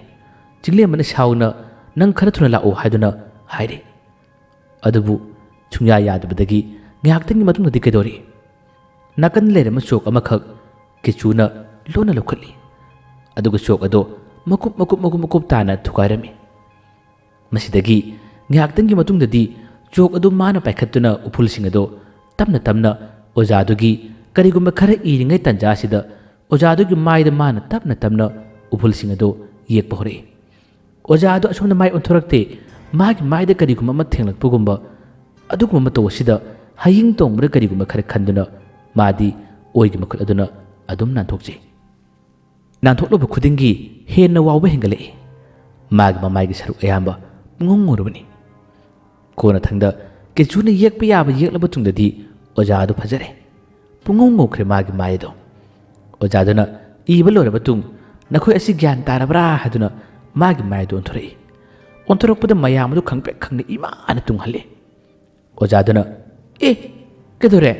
ꯆꯤꯡꯂꯦꯝꯕꯅ ꯁꯥꯎꯅ "ꯅꯪ ꯈꯔ ꯊꯨꯅ ꯂꯥꯛꯑꯣ" ꯍꯥꯏꯗꯨꯅ ꯍꯥꯏꯔꯤ꯫ ꯑꯗꯨꯕꯨ ꯁꯨꯡꯌꯥ ꯌꯥꯗꯕꯗꯒꯤ ꯉꯥꯏꯍꯥꯛꯇꯪꯒꯤ ꯃꯇꯨꯡꯗꯗꯤ ꯀꯩꯗꯧꯔꯤ? ꯅꯥꯀꯟꯗ ꯂꯩꯔꯝꯕ ꯆꯣꯛ ꯑꯃꯈꯛ ꯀꯦꯆꯨꯅ ꯂꯣꯟꯅ ꯂꯧꯈꯠꯂꯤ꯫ ꯑꯗꯨꯒ ꯆꯣꯛ ꯑꯗꯣ ꯃꯀꯨꯞ ꯃꯀꯨꯞ ꯃꯀꯨꯞ ꯃꯀꯨꯞ ꯇꯥꯅ ꯊꯨꯒꯥꯏꯔꯝꯃꯤ꯫ ꯃꯁꯤꯗꯒꯤ ꯉꯥꯏꯍꯥꯛꯇꯪꯒꯤ ꯃꯇꯨꯡꯗꯗꯤ ꯆꯣꯛ ꯑꯗꯨ ꯃꯥꯅ ꯄꯥꯏꯈꯠꯇꯨꯅ ꯎꯐꯨꯜꯁꯤꯡ ꯑꯗꯣ ꯇꯞꯅ ꯇꯞꯅ ꯑꯣꯖꯥꯗꯨꯒꯤ ꯀꯔꯤꯒꯨꯝꯕ ꯈꯔ ꯏꯔꯤꯉꯩ ꯇꯥꯟꯖꯥ ꯑꯁꯤꯗ ꯑꯣꯖꯥꯗꯨꯒꯤ ꯃꯥꯏꯗ ꯃꯥꯅ ꯇꯞꯅ ꯇꯞꯅ ꯎꯐꯨꯜꯁꯤꯡ ꯑꯗꯣ ꯌꯦꯛꯄ ꯍꯧꯔꯛꯏ꯫ ꯑꯣꯖꯥ ꯑꯗꯨ ꯑꯁꯣꯝꯗ ꯃꯥꯏ ꯑꯣꯟꯊꯣꯔꯛꯇꯦ꯫ ꯃꯥꯒꯤ ꯃꯥꯏꯗ ꯀꯔꯤꯒꯨꯝꯕ ꯑꯃ ꯊꯦꯡꯂꯛꯄꯒꯨꯝꯕ ꯑꯗꯨꯒꯨꯝꯕ ꯃꯇꯧ ꯑꯁꯤꯗ ꯍꯌꯤꯡ ꯇꯣꯡꯕ꯭ꯔꯥ ꯀꯔꯤꯒꯨꯝꯕ ꯈꯔ ꯈꯟꯗꯨꯅ ꯃꯥꯗꯤ ꯑꯣꯏꯒꯤ ꯃꯈꯨꯠ ꯑꯗꯨꯅ ꯑꯗꯨꯝ ꯅꯥꯟꯊꯣꯛꯆꯩ꯫ ꯅꯥꯟꯊꯣꯛꯂꯨꯕ ꯈꯨꯗꯤꯡꯒꯤ ꯍꯦꯟꯅ ꯋꯥꯎꯕ ꯍꯦꯟꯒꯠꯂꯛꯏ꯫ ꯃꯥꯒꯤ ꯃꯃꯥꯏꯒꯤ ꯁꯔꯨꯛ ꯑꯌꯥꯝꯕ ꯄꯨꯡꯉꯧ ꯉꯧꯔꯕꯅꯤ꯫ ꯀꯣꯟꯅꯊꯪꯗ ꯀꯦꯆꯨꯅ ꯌꯦꯛꯄ ꯌꯥꯕ ꯌꯦꯛꯂꯕ ꯇꯨꯡꯗꯗꯤ ꯑꯣꯖꯥ ꯑꯗꯨ ꯐꯖꯔꯦ꯫ ꯄꯨꯡꯉꯧ ꯉꯧꯈ꯭ꯔꯦ ꯃꯥꯒꯤ ꯃꯥꯏ ꯑꯗꯣ꯫ ꯑꯣꯖꯥꯗꯨꯅ ꯏꯕ ꯂꯣꯏꯔꯕ ꯇꯨꯡ "ꯅꯈꯣꯏ ꯑꯁꯤ ꯒ꯭ꯌꯥꯟ ꯇꯥꯔꯕ꯭ꯔꯥ?" ꯍꯥꯏꯗꯨꯅ ꯃꯥꯒꯤ ꯃꯥꯏ ꯑꯗꯨ ꯑꯣꯟꯊꯣꯔꯛꯏ꯫ ꯑꯣꯟꯊꯣꯔꯛꯄꯗ ꯃꯌꯥꯝ ꯑꯗꯨ ꯈꯪꯄ꯭ꯔꯦꯛ ꯈꯪꯅ ꯏꯃꯥꯅ ꯇꯨꯡꯍꯜꯂꯤ꯫ ꯑꯣꯖꯥꯗꯨꯅ "ꯑꯦ, ꯀꯩꯗꯧꯔꯦ?"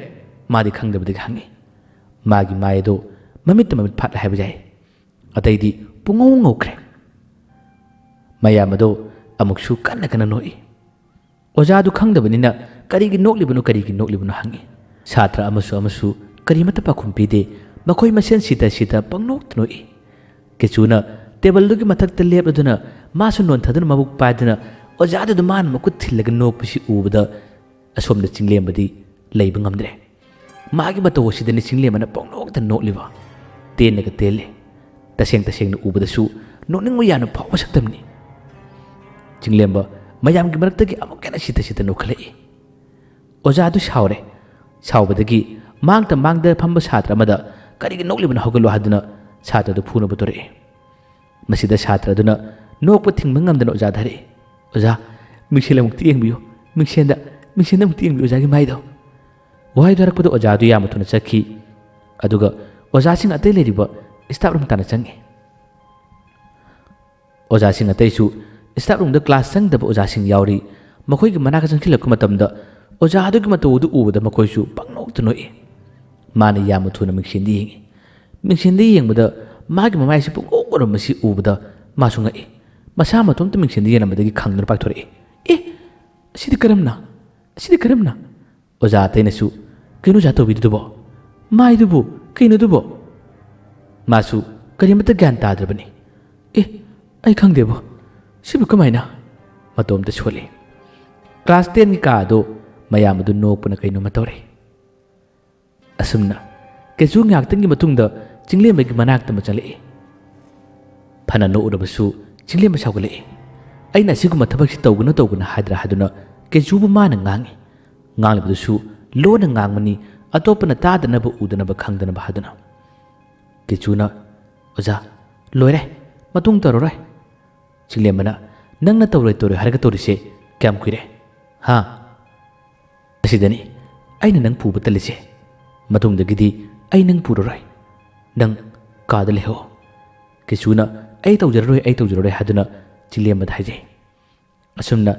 ꯃꯥꯗꯤ ꯈꯪꯗꯕꯗꯒꯤ ꯍꯪꯉꯤ꯫ ꯃꯥꯒꯤ ꯃꯥꯏ ꯑꯗꯣ ꯃꯃꯤꯠꯇ ꯃꯃꯤꯠ ꯐꯥꯠꯂꯦ ꯍꯥꯏꯕ ꯌꯥꯏ꯫ ꯑꯇꯩꯗꯤ ꯄꯨꯡꯉꯧ ꯉꯧꯈ꯭ꯔꯦ꯫ ꯃꯌꯥꯝ ꯑꯗꯣ ꯑꯃꯨꯛꯁꯨ ꯀꯟꯅ ꯀꯟꯅ ꯅꯣꯛꯏ꯫ ꯑꯣꯖꯥꯗꯨ ꯈꯪꯗꯕꯅꯤꯅ "ꯀꯔꯤꯒꯤ ꯅꯣꯛꯂꯤꯕꯅꯣ, ꯀꯔꯤꯒꯤ ꯅꯣꯛꯂꯤꯕꯅꯣ?" ꯍꯪꯉꯤ꯫ ꯁꯥꯇ꯭ꯔ ꯑꯃꯁꯨ ꯑꯃꯁꯨ ꯀꯔꯤꯃꯠꯇ ꯄꯥꯎꯈꯨꯝ ꯄꯤꯗꯦ꯫ ꯃꯈꯣꯏ ꯃꯁꯦꯟ ꯁꯤꯇ ꯁꯤꯇ ꯄꯪꯅꯣꯛꯇ ꯅꯣꯛꯏ꯫ ꯀꯦꯆꯨꯅ ꯇꯦꯕꯜꯗꯨꯒꯤ ꯃꯊꯛꯇ ꯂꯦꯞꯂꯗꯨꯅ ꯃꯥꯁꯨ ꯅꯣꯟꯊꯗꯨꯅ ꯃꯕꯨꯛ ꯄꯥꯏꯗꯨꯅ ꯑꯣꯖꯥꯗꯨꯗ ꯃꯥꯅ ꯃꯈꯨꯠ ꯊꯤꯜꯂꯒ ꯅꯣꯛꯄꯁꯤ ꯎꯕꯗ ꯑꯁꯣꯝꯗ ꯆꯤꯡꯂꯦꯝꯕꯗꯤ ꯂꯩꯕ ꯉꯝꯗ꯭ꯔꯦ꯫ ꯃꯥꯒꯤ ꯃꯇꯧ ꯑꯁꯤꯗꯅꯤ ꯆꯤꯡꯂꯦꯝꯕꯅ ꯄꯪꯅꯣꯛꯇ ꯅꯣꯛꯂꯤꯕ꯫ ꯇꯦꯟꯅꯒ ꯇꯦꯜꯂꯤ꯫ ꯇꯁꯦꯡ ꯇꯁꯦꯡꯅ ꯎꯕꯗꯁꯨ ꯅꯣꯛꯅꯤꯡꯕ ꯌꯥꯝꯅ ꯐꯥꯎꯕ ꯁꯛꯇꯝꯅꯤ꯫ ꯆꯤꯡꯂꯦꯝꯕ ꯃꯌꯥꯝꯒꯤ ꯃꯔꯛꯇꯒꯤ ꯑꯃꯨꯛ ꯍꯦꯟꯅ ꯁꯤꯊ ꯁꯤꯊ ꯅꯣꯛꯈꯠꯂꯛꯏ꯫ ꯑꯣꯖꯥꯗꯨ ꯁꯥꯎꯔꯦ꯫ ꯁꯥꯎꯕꯗꯒꯤ ꯃꯥꯡꯇ ꯃꯥꯡꯗ ꯐꯝꯕ ꯁꯥꯇ꯭ꯔ ꯑꯃꯗ "ꯀꯔꯤꯒꯤ ꯅꯣꯛꯂꯤꯕꯅꯣ, ꯍꯧꯒꯠꯂꯣ" ꯍꯥꯏꯗꯨꯅ ꯁꯥꯇ꯭ꯔꯗꯨ ꯐꯨꯅꯕ ꯇꯧꯔꯛꯏ꯫ ꯃꯁꯤꯗ ꯁꯥꯇ꯭ꯔ ꯑꯗꯨꯅ ꯅꯣꯛꯄ ꯊꯤꯡꯕ ꯉꯝꯗꯅ ꯑꯣꯖꯥꯗ ꯍꯥꯏꯔꯛꯏ, "ꯑꯣꯖꯥ, ꯃꯤꯡꯁꯦꯜ ꯑꯃꯨꯛꯇ ꯌꯦꯡꯕꯤꯌꯨ, ꯃꯤꯡꯁꯦꯜꯗ, ꯃꯤꯡꯁꯦꯜꯗ ꯑꯃꯨꯛꯇ ꯌꯦꯡꯕꯤꯌꯨ ꯑꯣꯖꯥꯒꯤ ꯃꯥꯏꯗꯣ"꯫ ꯋꯥꯍꯩꯗꯣ ꯍꯥꯏꯔꯛꯄꯗ ꯑꯣꯖꯥꯗꯨ ꯌꯥꯝꯅ ꯊꯨꯅ ꯆꯠꯈꯤ꯫ ꯑꯗꯨꯒ ꯑꯣꯖꯥꯁꯤꯡ ꯑꯇꯩ ꯂꯩꯔꯤꯕ staff room ꯇꯥꯟꯅ ꯆꯪꯉꯤ꯫ ꯑꯣꯖꯥꯁꯤꯡ ꯑꯇꯩꯁꯨ staff roomꯗ class ꯆꯪꯗꯕ ꯑꯣꯖꯥꯁꯤꯡ ꯌꯥꯎꯔꯤ꯫ ꯃꯈꯣꯏꯒꯤ ꯃꯅꯥꯛꯇ ꯆꯪꯁꯤꯜꯂꯛꯄ ꯃꯇꯝꯗ ꯑꯣꯖꯥ ꯑꯗꯨꯒꯤ ꯃꯇꯧ ꯑꯗꯨ ꯎꯕꯗ ꯃꯈꯣꯏꯁꯨ ꯄꯪꯅꯣꯛꯇ ꯅꯣꯛꯏ꯫ ꯃꯥꯅ ꯌꯥꯝꯅ ꯊꯨꯅ ꯃꯤꯡꯁꯦꯜꯗ ꯌꯦꯡꯉꯤ꯫ ꯃꯤꯡꯁꯦꯜꯗ ꯌꯦꯡꯕꯗ ꯃꯥꯒꯤ ꯃꯃꯥꯏ ꯑꯁꯤ ꯄꯨꯡꯉꯧ ꯉꯧꯔꯝꯕꯁꯤ ꯎꯕꯗ ꯃꯥꯁꯨ ꯉꯛꯏ꯫ ꯃꯁꯥ ꯃꯇꯣꯝꯇ ꯃꯤꯡꯁꯦꯜꯗ ꯌꯦꯡꯂꯝꯕꯗꯒꯤ ꯈꯪꯗꯨꯅ ꯄꯥꯏꯊꯣꯔꯛꯏ꯫ "ꯑꯦ, ꯑꯁꯤꯗꯤ ꯀꯔꯝꯅ? ꯑꯁꯤꯗꯤ ꯀꯔꯝꯅ?" ꯑꯣꯖꯥ ꯑꯇꯩꯅꯁꯨ, "ꯀꯩꯅꯣ ꯑꯣꯖꯥ ꯇꯧꯕꯤꯔꯤꯗꯨꯕꯣ? ꯃꯥꯏꯗꯨꯕꯨ ꯀꯩꯅꯣꯗꯨꯕꯣ?" ꯃꯥꯁꯨ ꯀꯔꯤꯃꯠꯇ ꯒ꯭ꯌꯥꯟ ꯇꯥꯗ꯭ꯔꯕꯅꯤ꯫ "ꯑꯦ, ꯑꯩ ꯈꯪꯗꯦꯕꯣ, ꯁꯤꯕꯨ ꯀꯃꯥꯏꯅ?" ꯃꯇꯣꯝꯇ ꯁꯣꯜꯂꯤ꯫ Class tenꯒꯤ ꯀꯥ ꯑꯗꯨ ꯃꯌꯥꯝ ꯑꯗꯨ ꯅꯣꯛꯄꯅ ꯀꯩꯅꯣꯝꯃ ꯇꯧꯔꯦ꯫ ꯑꯁꯨꯝꯅ ꯀꯩꯁꯨ ꯉꯥꯏꯍꯥꯛꯇꯪꯒꯤ ꯃꯇꯨꯡꯗ ꯆꯤꯡꯂꯦꯝꯕꯒꯤ ꯃꯅꯥꯛꯇ ꯑꯃ ꯆꯪꯂꯛꯏ꯫ ꯐꯅ ꯅꯣꯛꯎꯔꯕꯁꯨ ꯆꯤꯡꯂꯦꯝꯕ ꯁꯥꯎꯒꯠꯂꯛꯏ꯫ ꯑꯩꯅ ꯑꯁꯤꯒꯨꯝꯕ ꯊꯕꯛꯁꯤ ꯇꯧꯒꯅꯨ ꯇꯧꯒꯅꯨ ꯍꯥꯏꯗ꯭ꯔꯥ ꯍꯥꯏꯗꯨꯅ ꯀꯩꯁꯨꯕꯨ ꯃꯥꯅ ꯉꯥꯡꯉꯤ꯫ ꯉꯥꯡꯂꯤꯕꯗꯨꯁꯨ ꯂꯣꯟꯅ ꯉꯥꯡꯕꯅꯤ, ꯑꯇꯣꯞꯄꯅ ꯇꯥꯗꯅꯕ ꯎꯗꯅꯕ ꯈꯪꯗꯅꯕ ꯍꯥꯏꯗꯨꯅ꯫ ꯀꯩꯁꯨꯅ, "ꯑꯣꯖꯥ, ꯂꯣꯏꯔꯦ, ꯃꯇꯨꯡ ꯇꯧꯔꯔꯣꯏ"꯫ ꯆꯤꯡꯂꯦꯝꯕꯅ, "ꯅꯪꯅ ꯇꯧꯔꯣꯏ ꯇꯧꯔꯣꯏ ꯍꯥꯏꯔꯒ ꯇꯧꯔꯤꯁꯦ ꯀꯌꯥꯝ ꯀꯨꯏꯔꯦ? ꯍꯥ? ꯑꯁꯤꯗꯅꯤ ꯑꯩꯅ ꯅꯪ ꯄꯨꯕ ꯇꯜꯂꯤꯁꯦ꯫ ꯃꯇꯨꯡꯗꯒꯤꯗꯤ ꯑꯩ ꯅꯪ ꯄꯨꯔꯔꯣꯏ꯫ ꯅꯪ ꯀꯥꯗ ꯂꯩꯍꯧ"꯫ ꯀꯩꯁꯨꯅ, "ꯑꯩ ꯇꯧꯖꯔꯔꯣꯏ, ꯑꯩ ꯇꯧꯖꯔꯔꯣꯏ" ꯍꯥꯏꯗꯨꯅ ꯆꯤꯡꯂꯦꯝꯕꯗ ꯍꯥꯏꯖꯩ꯫ ꯑꯁꯨꯝꯅ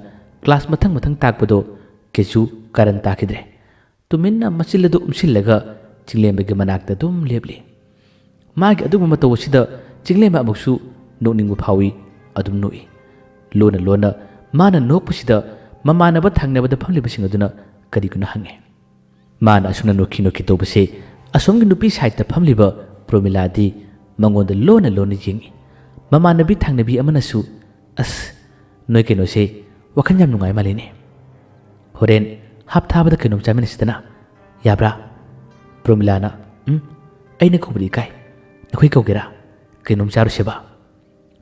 class ꯃꯊꯪ ꯃꯊꯪ ꯇꯥꯛꯄꯗꯣ ꯀꯩꯁꯨ ꯀꯥꯔꯟ ꯇꯥꯈꯤꯗ꯭ꯔꯦ꯫ ꯇꯨꯃꯤꯟꯅ ꯃꯆꯤꯜ ꯑꯗꯨ ꯎꯝꯁꯤꯜꯂꯒ ꯆꯤꯡꯂꯦꯝꯕꯒꯤ ꯃꯅꯥꯛꯇ ꯑꯗꯨꯝ ꯂꯦꯞꯂꯤ꯫ ꯃꯥꯒꯤ ꯑꯗꯨꯒꯨꯝꯕ ꯃꯇꯧ ꯑꯁꯤꯗ ꯆꯤꯡꯂꯦꯝꯕ ꯑꯃꯨꯛꯁꯨ ꯅꯣꯛꯅꯤꯡꯕ ꯐꯥꯎꯏ, ꯑꯗꯨꯝ ꯅꯣꯛꯏ꯫ ꯂꯣꯟꯅ ꯂꯣꯟꯅ ꯃꯥꯅ ꯅꯣꯛꯄꯁꯤꯗ ꯃꯃꯥꯟꯅꯕ ꯊꯪꯅꯕꯗ ꯐꯝꯂꯤꯕꯁꯤꯡ ꯑꯗꯨꯅ ꯀꯔꯤꯒꯤꯅꯣ ꯍꯪꯉꯤ꯫ ꯃꯥꯅ ꯑꯁꯨꯝꯅ ꯅꯣꯛꯈꯤ ꯅꯣꯛꯈꯤ ꯇꯧꯕꯁꯦ ꯑꯁꯣꯝꯒꯤ ꯅꯨꯄꯤ sideꯇ ꯐꯝꯂꯤꯕ ꯄ꯭ꯔꯣꯃꯤꯂꯥꯗꯤ ꯃꯉꯣꯟꯗ ꯂꯣꯟꯅ ꯂꯣꯟꯅ ꯌꯦꯡꯉꯤ꯫ ꯃꯃꯥꯟꯅꯕꯤ ꯊꯪꯅꯕꯤ ꯑꯃꯅꯁꯨ, "ꯑꯁ, ꯅꯣꯏ ꯀꯩꯅꯣꯁꯦ ꯋꯥꯈꯜ ꯌꯥꯝ ꯅꯨꯡꯉꯥꯏ ꯃꯥꯜꯂꯤꯅꯦ꯫ ꯍꯣꯔꯦꯟ ꯍꯥꯞ ꯊꯥꯕꯗ ꯀꯩꯅꯣꯝ ꯆꯥꯃꯤꯟꯅꯁꯤꯗꯅ, ꯌꯥꯕ꯭ꯔꯥ?" ꯄ꯭ꯔꯣꯃꯤꯂꯥꯅ, "ꯎꯝ, ꯑꯩꯅ ꯀꯧꯕꯗꯤ ꯏꯀꯥꯏ꯫ ꯅꯈꯣꯏ ꯀꯧꯒꯦꯔꯥ? ꯀꯩꯅꯣꯝ ꯆꯥꯔꯨꯁꯦꯕ?"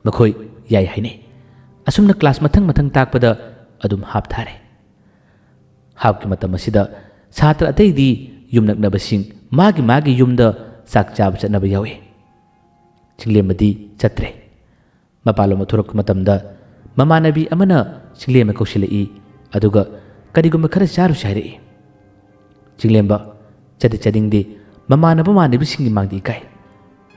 ꯃꯈꯣꯏ ꯌꯥꯏ ꯍꯥꯏꯅꯩ꯫ ꯑꯁꯨꯝꯅ class ꯃꯊꯪ ꯃꯊꯪ ꯇꯥꯛꯄꯗ ꯑꯗꯨꯝ ꯍꯥꯞ ꯊꯥꯔꯦ꯫ ꯍꯥꯞꯀꯤ ꯃꯇꯝ ꯑꯁꯤꯗ ꯁꯥꯇ꯭ꯔ ꯑꯇꯩꯗꯤ ꯌꯨꯝ ꯅꯛꯅꯕꯁꯤꯡ ꯃꯥꯒꯤ ꯃꯥꯒꯤ ꯌꯨꯝꯗ ꯆꯥꯛ ꯆꯥꯕ ꯆꯠꯅꯕ ꯌꯥꯎꯏ꯫ ꯆꯤꯡꯂꯦꯝꯕꯗꯤ ꯆꯠꯇ꯭ꯔꯦ꯫ ꯃꯄꯥꯟꯂꯣꯝꯗ ꯊꯣꯔꯛꯄ ꯃꯇꯝꯗ ꯃꯃꯥꯟꯅꯕꯤ ꯑꯃꯅ ꯆꯤꯡꯂꯦꯝꯕ ꯀꯧꯁꯤꯜꯂꯛꯏ, ꯑꯗꯨꯒ "ꯀꯔꯤꯒꯨꯝꯕ ꯈꯔ ꯆꯥꯔꯨꯁꯤ" ꯍꯥꯏꯔꯛꯏ꯫ ꯆꯤꯡꯂꯦꯝꯕ ꯆꯠꯇꯤ ꯆꯠꯅꯤꯡꯗꯦ, ꯃꯃꯥꯟꯅꯕ ꯃꯃꯥꯟꯅꯕꯤꯁꯤꯡꯒꯤ ꯃꯥꯡꯗ ꯏꯀꯥꯏ꯫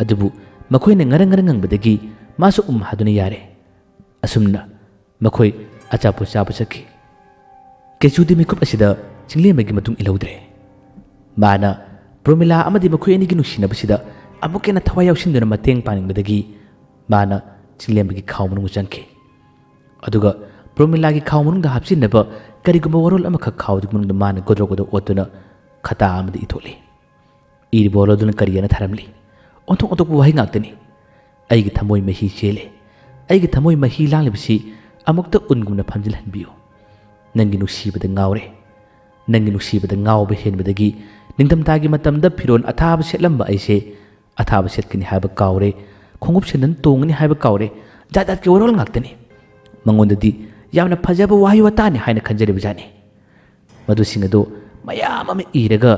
ꯑꯗꯨꯕꯨ ꯃꯈꯣꯏꯅ ꯉꯔꯪ ꯉꯔꯪ ꯉꯪꯕꯗꯒꯤ ꯃꯥꯁꯨ ꯎꯝ ꯍꯥꯗꯨꯅ ꯌꯥꯔꯦ꯫ ꯑꯁꯨꯝꯅ ꯃꯈꯣꯏ ꯑꯆꯥꯄꯣꯠ ꯆꯥꯕ ꯆꯠꯈꯤ꯫ ꯀꯦꯆꯨꯗꯤ ꯃꯤꯀꯨꯞ ꯑꯁꯤꯗ ꯆꯤꯡꯂꯦꯝꯕꯒꯤ ꯃꯇꯨꯡ ꯏꯜꯍꯧꯗ꯭ꯔꯦ꯫ ꯃꯥꯅ ꯄ꯭ꯔꯣꯃꯤꯂꯥ ꯑꯃꯗꯤ ꯃꯈꯣꯏ ꯑꯅꯤꯒꯤ ꯅꯨꯡꯁꯤꯅꯕꯁꯤꯗ ꯑꯃꯨꯛꯀ ꯍꯦꯟꯅ ꯊꯋꯥꯏ ꯌꯥꯎꯁꯤꯟꯗꯨꯅ ꯃꯇꯦꯡ ꯄꯥꯡꯅꯤꯡꯕꯗꯒꯤ ꯃꯥꯅ ꯆꯤꯡꯂꯦꯝꯕꯒꯤ ꯈꯥꯎ ꯃꯅꯨꯡꯗ ꯆꯪꯈꯤ꯫ ꯑꯗꯨꯒ ꯄ꯭ꯔꯣꯃꯤꯂꯥꯒꯤ ꯈꯥꯎ ꯃꯅꯨꯡꯗ ꯍꯥꯞꯆꯤꯟꯅꯕ ꯀꯔꯤꯒꯨꯝꯕ ꯋꯥꯔꯣꯜ ꯑꯃꯈꯛ ꯈꯥꯎꯗꯨꯒꯤ ꯃꯅꯨꯡꯗ ꯃꯥꯅ ꯒꯣꯗ꯭ꯔꯣ ꯒꯣꯗ꯭ꯔꯣ ꯑꯣꯠꯇꯨꯅ ꯈꯇꯥ ꯑꯃꯗ ꯏꯊꯣꯛꯂꯤ꯫ ꯏꯔꯤꯕ ꯋꯥꯔꯣꯜꯗꯨꯅ ꯀꯔꯤ ꯍꯥꯏꯅ ꯊꯥꯔꯝꯂꯤ? ꯑꯣꯟꯊꯣꯛ ꯑꯣꯟꯊꯣꯛꯄ ꯋꯥꯍꯩ ꯉꯥꯛꯇꯅꯤ꯫ "ꯑꯩꯒꯤ ꯊꯃꯣꯏ ꯃꯍꯤ ꯆꯦꯜꯂꯦ꯫ ꯑꯩꯒꯤ ꯊꯃꯣꯏ ꯃꯍꯤ ꯂꯥꯡꯂꯤꯕꯁꯤ ꯑꯃꯨꯛꯇ ꯎꯟꯒꯨꯝꯅ ꯐꯝꯖꯤꯜꯍꯟꯕꯤꯌꯨ꯫ ꯅꯪꯒꯤ ꯅꯨꯡꯁꯤꯕꯗ ꯉꯥꯎꯔꯦ꯫ ꯅꯪꯒꯤ ꯅꯨꯡꯁꯤꯕꯗ ꯉꯥꯎꯕ ꯍꯦꯟꯕꯗꯒꯤ ꯅꯤꯡꯊꯝꯊꯥꯒꯤ ꯃꯇꯝꯗ ꯐꯤꯔꯣꯜ ꯑꯊꯥꯕ ꯁꯦꯠꯂꯝꯕ ꯑꯩꯁꯦ ꯑꯊꯥꯕ ꯁꯦꯠꯀꯅꯤ ꯍꯥꯏꯕ ꯀꯥꯎꯔꯦ, ꯈꯣꯡꯎꯞ ꯁꯦꯟꯗꯟ ꯇꯣꯡꯒꯅꯤ ꯍꯥꯏꯕ ꯀꯥꯎꯔꯦ, ꯖꯥꯠ ꯖꯥꯠꯀꯤ ꯋꯥꯔꯣꯜ ꯉꯥꯛꯇꯅꯤ꯫ ꯃꯉꯣꯟꯗꯗꯤ ꯌꯥꯝꯅ ꯐꯖꯕ ꯋꯥꯍꯩ ꯋꯥꯇꯥꯅꯤ ꯍꯥꯏꯅ ꯈꯟꯖꯔꯤꯕꯖꯥꯠꯅꯤ꯫ ꯃꯗꯨꯁꯤꯡ ꯑꯗꯨ ꯃꯌꯥꯝ ꯑꯃ ꯏꯔꯒ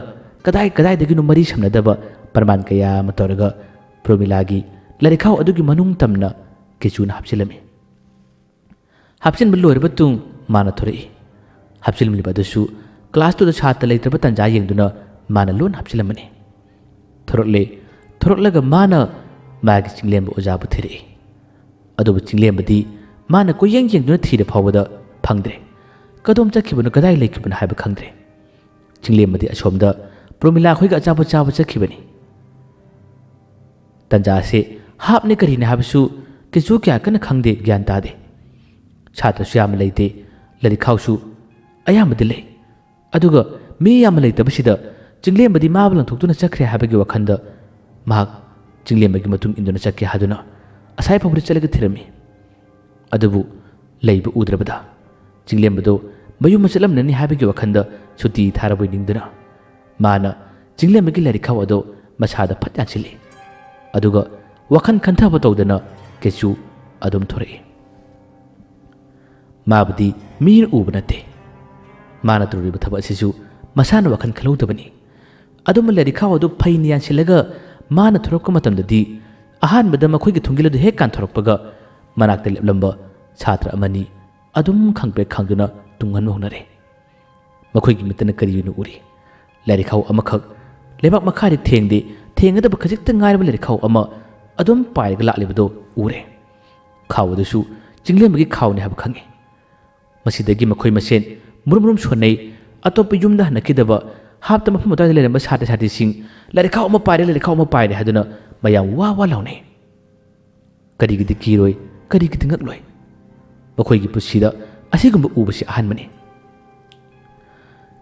ꯀꯗꯥꯏ ꯀꯗꯥꯏꯗꯒꯤꯅꯣ ꯃꯔꯤ ꯁꯝꯅꯗꯕ ꯄ꯭ꯔꯃꯥꯟ ꯀꯌꯥ ꯑꯃ ꯇꯧꯔꯒ ꯄ꯭ꯔꯣꯃꯤꯂꯥꯒꯤ ꯂꯥꯏꯔꯤꯛꯈꯥꯎ ꯑꯗꯨꯒꯤ ꯃꯅꯨꯡ ꯇꯝꯅ ꯀꯦꯆꯨꯅ ꯍꯥꯞꯆꯤꯜꯂꯝꯃꯤ꯫ ꯍꯥꯞꯆꯤꯟꯕ ꯂꯣꯏꯔꯕ ꯇꯨꯡ ꯃꯥꯅ ꯊꯣꯔꯛꯏ꯫ ꯍꯥꯞꯆꯤꯜꯂꯝꯂꯤꯕ ꯑꯗꯨꯁꯨ ꯀ꯭ꯂꯥꯁꯇꯨꯗ ꯁꯥꯇ꯭ꯔ ꯂꯩꯇ꯭ꯔꯕ ꯇꯥꯟꯖꯥ ꯌꯦꯡꯗꯨꯅ ꯃꯥꯅ ꯂꯣꯟ ꯍꯥꯞꯆꯤꯜꯂꯝꯕꯅꯤ꯫ ꯊꯣꯔꯛꯂꯦ꯫ ꯊꯣꯔꯛꯂꯒ ꯃꯥꯅ ꯃꯥꯒꯤ ꯆꯤꯡꯂꯦꯝꯕ ꯑꯣꯖꯥꯕꯨ ꯊꯤꯔꯛꯏ꯫ ꯑꯗꯨꯕꯨ ꯆꯤꯡꯂꯦꯝꯕꯗꯤ ꯃꯥꯅ ꯀꯣꯏꯌꯦꯡ ꯌꯦꯡꯗꯨꯅ ꯊꯤꯔ ꯐꯥꯎꯕꯗ ꯐꯪꯗ꯭ꯔꯦ꯫ ꯀꯗꯣꯝ ꯆꯠꯈꯤꯕꯅꯣ, ꯀꯗꯥꯏ ꯂꯩꯈꯤꯕꯅꯣ ꯍꯥꯏꯕ ꯈꯪꯗ꯭ꯔꯦ꯫ ꯆꯤꯡꯂꯦꯝꯕꯗꯤ ꯑꯁꯣꯝꯗ ꯄ꯭ꯔꯣꯃꯤꯂꯥ ꯈꯣꯏꯒ ꯑꯆꯥꯄꯣꯠ ꯆꯥꯕ ꯆꯠꯈꯤꯕꯅꯤ꯫ ꯇꯟꯖꯥꯁꯦ ꯍꯥꯞꯅꯦ ꯀꯔꯤꯅꯦ ꯍꯥꯏꯕꯁꯨ ꯀꯩꯁꯨ ꯀꯌꯥ ꯀꯟꯅ ꯈꯪꯗꯦ, ꯒ꯭ꯌꯥꯟ ꯇꯥꯗꯦ꯫ ꯁꯥꯇ꯭ꯔꯁꯨ ꯌꯥꯝꯅ ꯂꯩꯇꯦ, ꯂꯥꯏꯔꯤꯛ ꯈꯥꯎꯁꯨ ꯑꯌꯥꯝꯕꯗꯤ ꯂꯩ꯫ ꯑꯗꯨꯒ ꯃꯤ ꯌꯥꯝꯅ ꯂꯩꯇꯕꯁꯤꯗ ꯆꯤꯡꯂꯦꯝꯕꯗꯤ ꯃꯥꯕꯨ ꯂꯪꯊꯣꯛꯇꯨꯅ ꯆꯠꯈ꯭ꯔꯦ ꯍꯥꯏꯕꯒꯤ ꯋꯥꯈꯜꯗ ꯃꯍꯥꯛ ꯆꯤꯡꯂꯦꯝꯕꯒꯤ ꯃꯇꯨꯡ ꯏꯟꯗꯨꯅ ꯆꯠꯀꯦ ꯍꯥꯏꯗꯨꯅ ꯑꯁꯥꯏ ꯐꯥꯎꯕꯗ ꯆꯠꯂꯒ ꯊꯤꯔꯝꯃꯤ꯫ ꯑꯗꯨꯕꯨ ꯂꯩꯕ ꯎꯗ꯭ꯔꯕꯗ ꯆꯤꯡꯂꯦꯝꯕꯗꯨ ꯃꯌꯨꯝ ꯆꯠꯂꯝꯂꯅꯤ ꯍꯥꯏꯕꯒꯤ ꯋꯥꯈꯜꯗ ꯁꯨꯇꯤ ꯊꯥꯔꯕꯣꯏ ꯅꯤꯡꯗꯨꯅ ꯃꯥꯅ ꯆꯤꯡꯂꯦꯝꯕꯒꯤ ꯂꯥꯏꯔꯤꯛ ꯈꯥꯎ ꯑꯗꯨ ꯃꯁꯥꯗ ꯐꯠ ꯌꯥꯟꯁꯤꯜꯂꯤ꯫ ꯑꯗꯨꯒ ꯋꯥꯈꯜ ꯈꯟꯊꯕ ꯇꯧꯗꯅ ꯀꯦꯆꯨ ꯑꯗꯨꯝ ꯊꯣꯔꯛꯏ꯫ ꯃꯥꯕꯨꯗꯤ ꯃꯤꯅ ꯎꯕ ꯅꯠꯇꯦ꯫ ꯃꯥꯅ ꯇꯧꯔꯤꯕ ꯊꯕꯛ ꯑꯁꯤꯁꯨ ꯃꯁꯥꯅ ꯋꯥꯈꯜ ꯈꯜꯍꯧꯗꯕꯅꯤ꯫ ꯑꯗꯨꯝ ꯂꯥꯏꯔꯤꯛ ꯈꯥꯎ ꯑꯗꯨ ꯐꯩꯅ ꯌꯥꯟꯁꯤꯜꯂꯒ ꯃꯥꯅ ꯊꯣꯔꯛꯄ ꯃꯇꯝꯗꯗꯤ ꯑꯍꯥꯟꯕꯗ ꯃꯈꯣꯏꯒꯤ ꯊꯣꯡꯒꯤꯜ ꯑꯗꯨ ꯍꯦꯛ ꯀꯥꯟꯊꯣꯔꯛꯄꯒ ꯃꯅꯥꯛꯇ ꯂꯦꯞꯂꯝꯕ ꯁꯥꯇ꯭ꯔ ꯑꯃꯅꯤ ꯑꯗꯨꯝ ꯈꯪꯄ꯭ꯔꯦꯛ ꯈꯪꯗꯨꯅ ꯇꯨꯡꯍꯟꯕ ꯍꯧꯅꯔꯦ꯫ ꯃꯈꯣꯏꯒꯤ ꯃꯤꯠꯇꯅ ꯀꯔꯤꯅꯣ ꯎꯔꯤ? ꯂꯥꯏꯔꯤꯛꯈꯥꯎ ꯑꯃꯈꯛ ꯂꯩꯕꯥꯛ ꯃꯈꯥꯗ ꯊꯦꯡꯗꯦ, ꯊꯦꯡꯒꯗꯕ ꯈꯖꯤꯛꯇ ꯉꯥꯏꯔꯕ ꯂꯥꯏꯔꯤꯛꯈꯥꯎ ꯑꯃ ꯑꯗꯨꯝ ꯄꯥꯏꯔꯒ ꯂꯥꯛꯂꯤꯕꯗꯨ ꯎꯔꯦ꯫ ꯈꯥꯎ ꯑꯗꯨꯁꯨ ꯆꯤꯡꯂꯦꯝꯕꯒꯤ ꯈꯥꯎꯅꯤ ꯍꯥꯏꯕ ꯈꯪꯉꯤ꯫ ꯃꯁꯤꯗꯒꯤ ꯃꯈꯣꯏ ꯃꯁꯦꯟ ꯃꯨꯔꯨꯝ ꯃꯨꯔꯨꯝ ꯁꯣꯟꯅꯩ꯫ ꯑꯇꯣꯞꯄ ꯌꯨꯝꯗ ꯍꯟꯅꯈꯤꯗꯕ, ꯍꯥꯞꯇ ꯃꯐꯝ ꯑꯗꯨꯋꯥꯏꯗ ꯂꯩꯔꯝꯕ ꯁꯥꯇ꯭ꯔ ꯁꯥꯇ꯭ꯔꯤꯁꯤꯡ "ꯂꯥꯏꯔꯤꯛꯈꯥꯎ ꯑꯃ ꯄꯥꯏꯔꯦ, ꯂꯥꯏꯔꯤꯛꯈꯥꯎ ꯑꯃ ꯄꯥꯏꯔꯦ" ꯍꯥꯏꯗꯨꯅ ꯃꯌꯥꯝ ꯋꯥ ꯋꯥ ꯂꯥꯎꯅꯩ꯫ ꯀꯔꯤꯒꯤꯗꯤ ꯀꯤꯔꯣꯏ, ꯀꯔꯤꯒꯤꯗꯤ ꯉꯛꯂꯣꯏ? ꯃꯈꯣꯏꯒꯤ ꯄꯨꯟꯁꯤꯗ ꯑꯁꯤꯒꯨꯝꯕ ꯎꯕꯁꯤ ꯑꯍꯥꯟꯕꯅꯤ꯫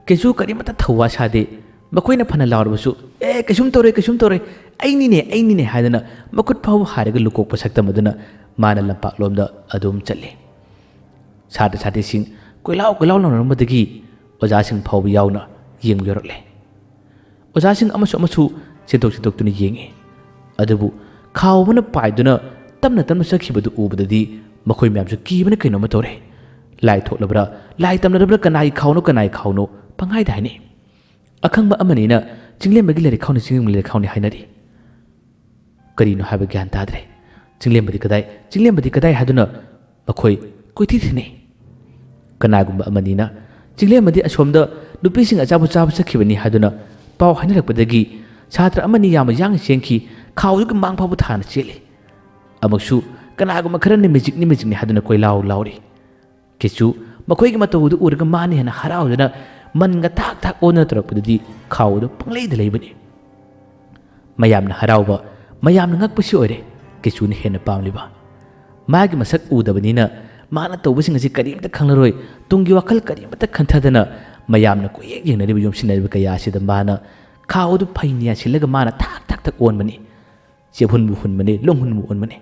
ꯀꯩꯁꯨ ꯀꯔꯤꯃꯠꯇ ꯊꯧꯋꯥ ꯁꯥꯗꯦ꯫ ꯃꯈꯣꯏꯅ ꯐꯅ ꯂꯥꯎꯔꯕꯁꯨ, "ꯑꯦ, ꯀꯩꯁꯨꯝ ꯇꯧꯔꯣꯏ, ꯀꯩꯁꯨꯝ ꯇꯧꯔꯣꯏ, ꯑꯩꯅꯤꯅꯦ, ꯑꯩꯅꯤꯅꯦ" ꯍꯥꯏꯗꯅ ꯃꯈꯨꯠ ꯐꯥꯎꯕ ꯍꯥꯏꯔꯒ ꯂꯨꯀꯣꯛꯄ ꯁꯛꯇꯝ ꯑꯗꯨꯅ ꯃꯥꯅ ꯂꯝꯄꯥꯛꯂꯣꯝꯗ ꯑꯗꯨꯝ ꯆꯠꯂꯤ꯫ ꯁꯥꯇ꯭ꯔ ꯁꯥꯇ꯭ꯔꯤꯁꯤꯡ ꯀꯣꯏꯂꯥꯎ ꯀꯣꯏꯂꯥꯎ ꯂꯥꯎꯅꯔꯝꯕꯗꯒꯤ ꯑꯣꯖꯥꯁꯤꯡ ꯐꯥꯎꯕ ꯌꯥꯎꯅ ꯌꯦꯡꯕ ꯌꯧꯔꯛꯂꯦ꯫ ꯑꯣꯖꯥꯁꯤꯡ ꯑꯃꯁꯨ ꯑꯃꯁꯨ ꯆꯦꯟꯊꯣꯛ ꯆꯦꯟꯊꯣꯛꯇꯨꯅ ꯌꯦꯡꯉꯤ꯫ ꯑꯗꯨꯕꯨ ꯈꯥꯎ ꯑꯃꯅ ꯄꯥꯏꯗꯨꯅ ꯇꯞꯅ ꯇꯞꯅ ꯆꯠꯈꯤꯕꯗꯨ ꯎꯕꯗꯗꯤ ꯃꯈꯣꯏ ꯃꯌꯥꯝꯁꯨ ꯀꯤꯕꯅ ꯀꯩꯅꯣꯝꯃ ꯇꯧꯔꯦ꯫ ꯂꯥꯏ ꯊꯣꯛꯂꯕ꯭ꯔꯥ, ꯂꯥꯏ ꯇꯝꯅꯔꯕ꯭ꯔꯥ, ꯀꯅꯥꯒꯤ ꯈꯥꯎꯅꯣ, ꯀꯅꯥꯒꯤ ꯈꯥꯎꯅꯣ ꯄꯪꯍꯥꯏꯗ ꯍꯥꯏꯅꯩ꯫ ꯑꯈꯪꯕ ꯑꯃꯅꯤꯅ "ꯆꯤꯡꯂꯦꯝꯕꯒꯤ ꯂꯥꯏꯔꯤꯛ ꯈꯥꯎꯅꯤ, ꯆꯤꯡꯂꯦꯝꯕꯒꯤ ꯂꯥꯏꯔꯤꯛ ꯈꯥꯎꯅꯤ" ꯍꯥꯏꯅꯔꯤ꯫ ꯀꯔꯤꯅꯣ ꯍꯥꯏꯕ ꯒ꯭ꯌꯥꯟ ꯇꯥꯗ꯭ꯔꯦ꯫ "ꯆꯤꯡꯂꯦꯝꯕꯗꯤ ꯀꯗꯥꯏ? ꯆꯤꯡꯂꯦꯝꯕꯗꯤ ꯀꯗꯥꯏ?" ꯍꯥꯏꯗꯨꯅ ꯃꯈꯣꯏ ꯀꯣꯏꯊꯤ ꯊꯤꯅꯩ꯫ ꯀꯅꯥꯒꯨꯝꯕ ꯑꯃꯅꯤꯅ "ꯆꯤꯡꯂꯦꯝꯕꯗꯤ ꯑꯁꯣꯝꯗ ꯅꯨꯄꯤꯁꯤꯡ ꯑꯆꯥꯄꯣꯠ ꯆꯥꯕ ꯆꯠꯈꯤꯕꯅꯤ" ꯍꯥꯏꯗꯨꯅ ꯄꯥꯎ ꯍꯥꯏꯅꯔꯛꯄꯗꯒꯤ ꯁꯥꯇ꯭ꯔ ꯑꯃꯅꯤ ꯌꯥꯝꯅ ꯌꯥꯡꯅ ꯆꯦꯟꯈꯤ꯫ ꯈꯥꯎꯗꯨꯒꯤ ꯃꯥꯡ ꯐꯥꯎꯕ ꯊꯥꯅ ꯆꯦꯜꯂꯤ꯫ ꯑꯃꯨꯛꯁꯨ ꯀꯅꯥꯒꯨꯝꯕ ꯈꯔꯅ "ꯃꯦꯖꯤꯛꯅꯤ, ꯃꯦꯖꯤꯛꯅꯤ" ꯍꯥꯏꯗꯨꯅ ꯀꯣꯏꯂꯥꯎ ꯂꯥꯎꯔꯤ꯫ ꯀꯦꯆꯨ ꯃꯈꯣꯏꯒꯤ ꯃꯇꯧ ꯑꯗꯨ ꯎꯔꯒ ꯃꯥꯅ ꯍꯦꯟꯅ ꯍꯔꯥꯎꯗꯨꯅ ꯃꯟꯒ ꯊꯥꯛ ꯊꯥꯛ ꯑꯣꯟꯗꯨꯅ ꯇꯧꯔꯛꯄꯗꯨꯗꯤ ꯈꯥꯎ ꯑꯗꯨ ꯄꯪꯂꯩꯗ ꯂꯩꯕꯅꯤ꯫ ꯃꯌꯥꯝꯅ ꯍꯔꯥꯎꯕ, ꯃꯌꯥꯝꯅ ꯉꯛꯄꯁꯤ ꯑꯣꯏꯔꯦ ꯀꯦꯆꯨꯅ ꯍꯦꯟꯅ ꯄꯥꯝꯂꯤꯕ꯫ ꯃꯥꯒꯤ ꯃꯁꯛ ꯎꯗꯕꯅꯤꯅ ꯃꯥꯅ ꯇꯧꯕꯁꯤꯡ ꯑꯁꯤ ꯀꯔꯤꯝꯇ ꯈꯪꯂꯔꯣꯏ, ꯇꯨꯡꯒꯤ ꯋꯥꯈꯜ ꯀꯔꯤꯃꯠꯇ ꯈꯟꯊꯗꯅ ꯃꯌꯥꯝꯅ ꯀꯣꯏꯌꯦꯡ ꯌꯦꯡꯅꯔꯤꯕ, ꯌꯣꯝꯁꯤꯟꯅꯔꯤꯕ ꯀꯌꯥ ꯑꯁꯤꯗ ꯃꯥꯅ ꯈꯥꯎ ꯑꯗꯨ ꯐꯩꯅ ꯌꯥꯟꯁꯤꯜꯂꯒ ꯃꯥꯅ ꯊꯥꯛ ꯊꯥꯛ ꯊꯥꯛ ꯑꯣꯟꯕꯅꯤ꯫ ꯆꯦꯞꯍꯨꯟꯕꯨ ꯍꯨꯟꯕꯅꯤ, ꯂꯨꯝꯍꯨꯟꯕꯨ ꯍꯨꯟꯕꯅꯤ꯫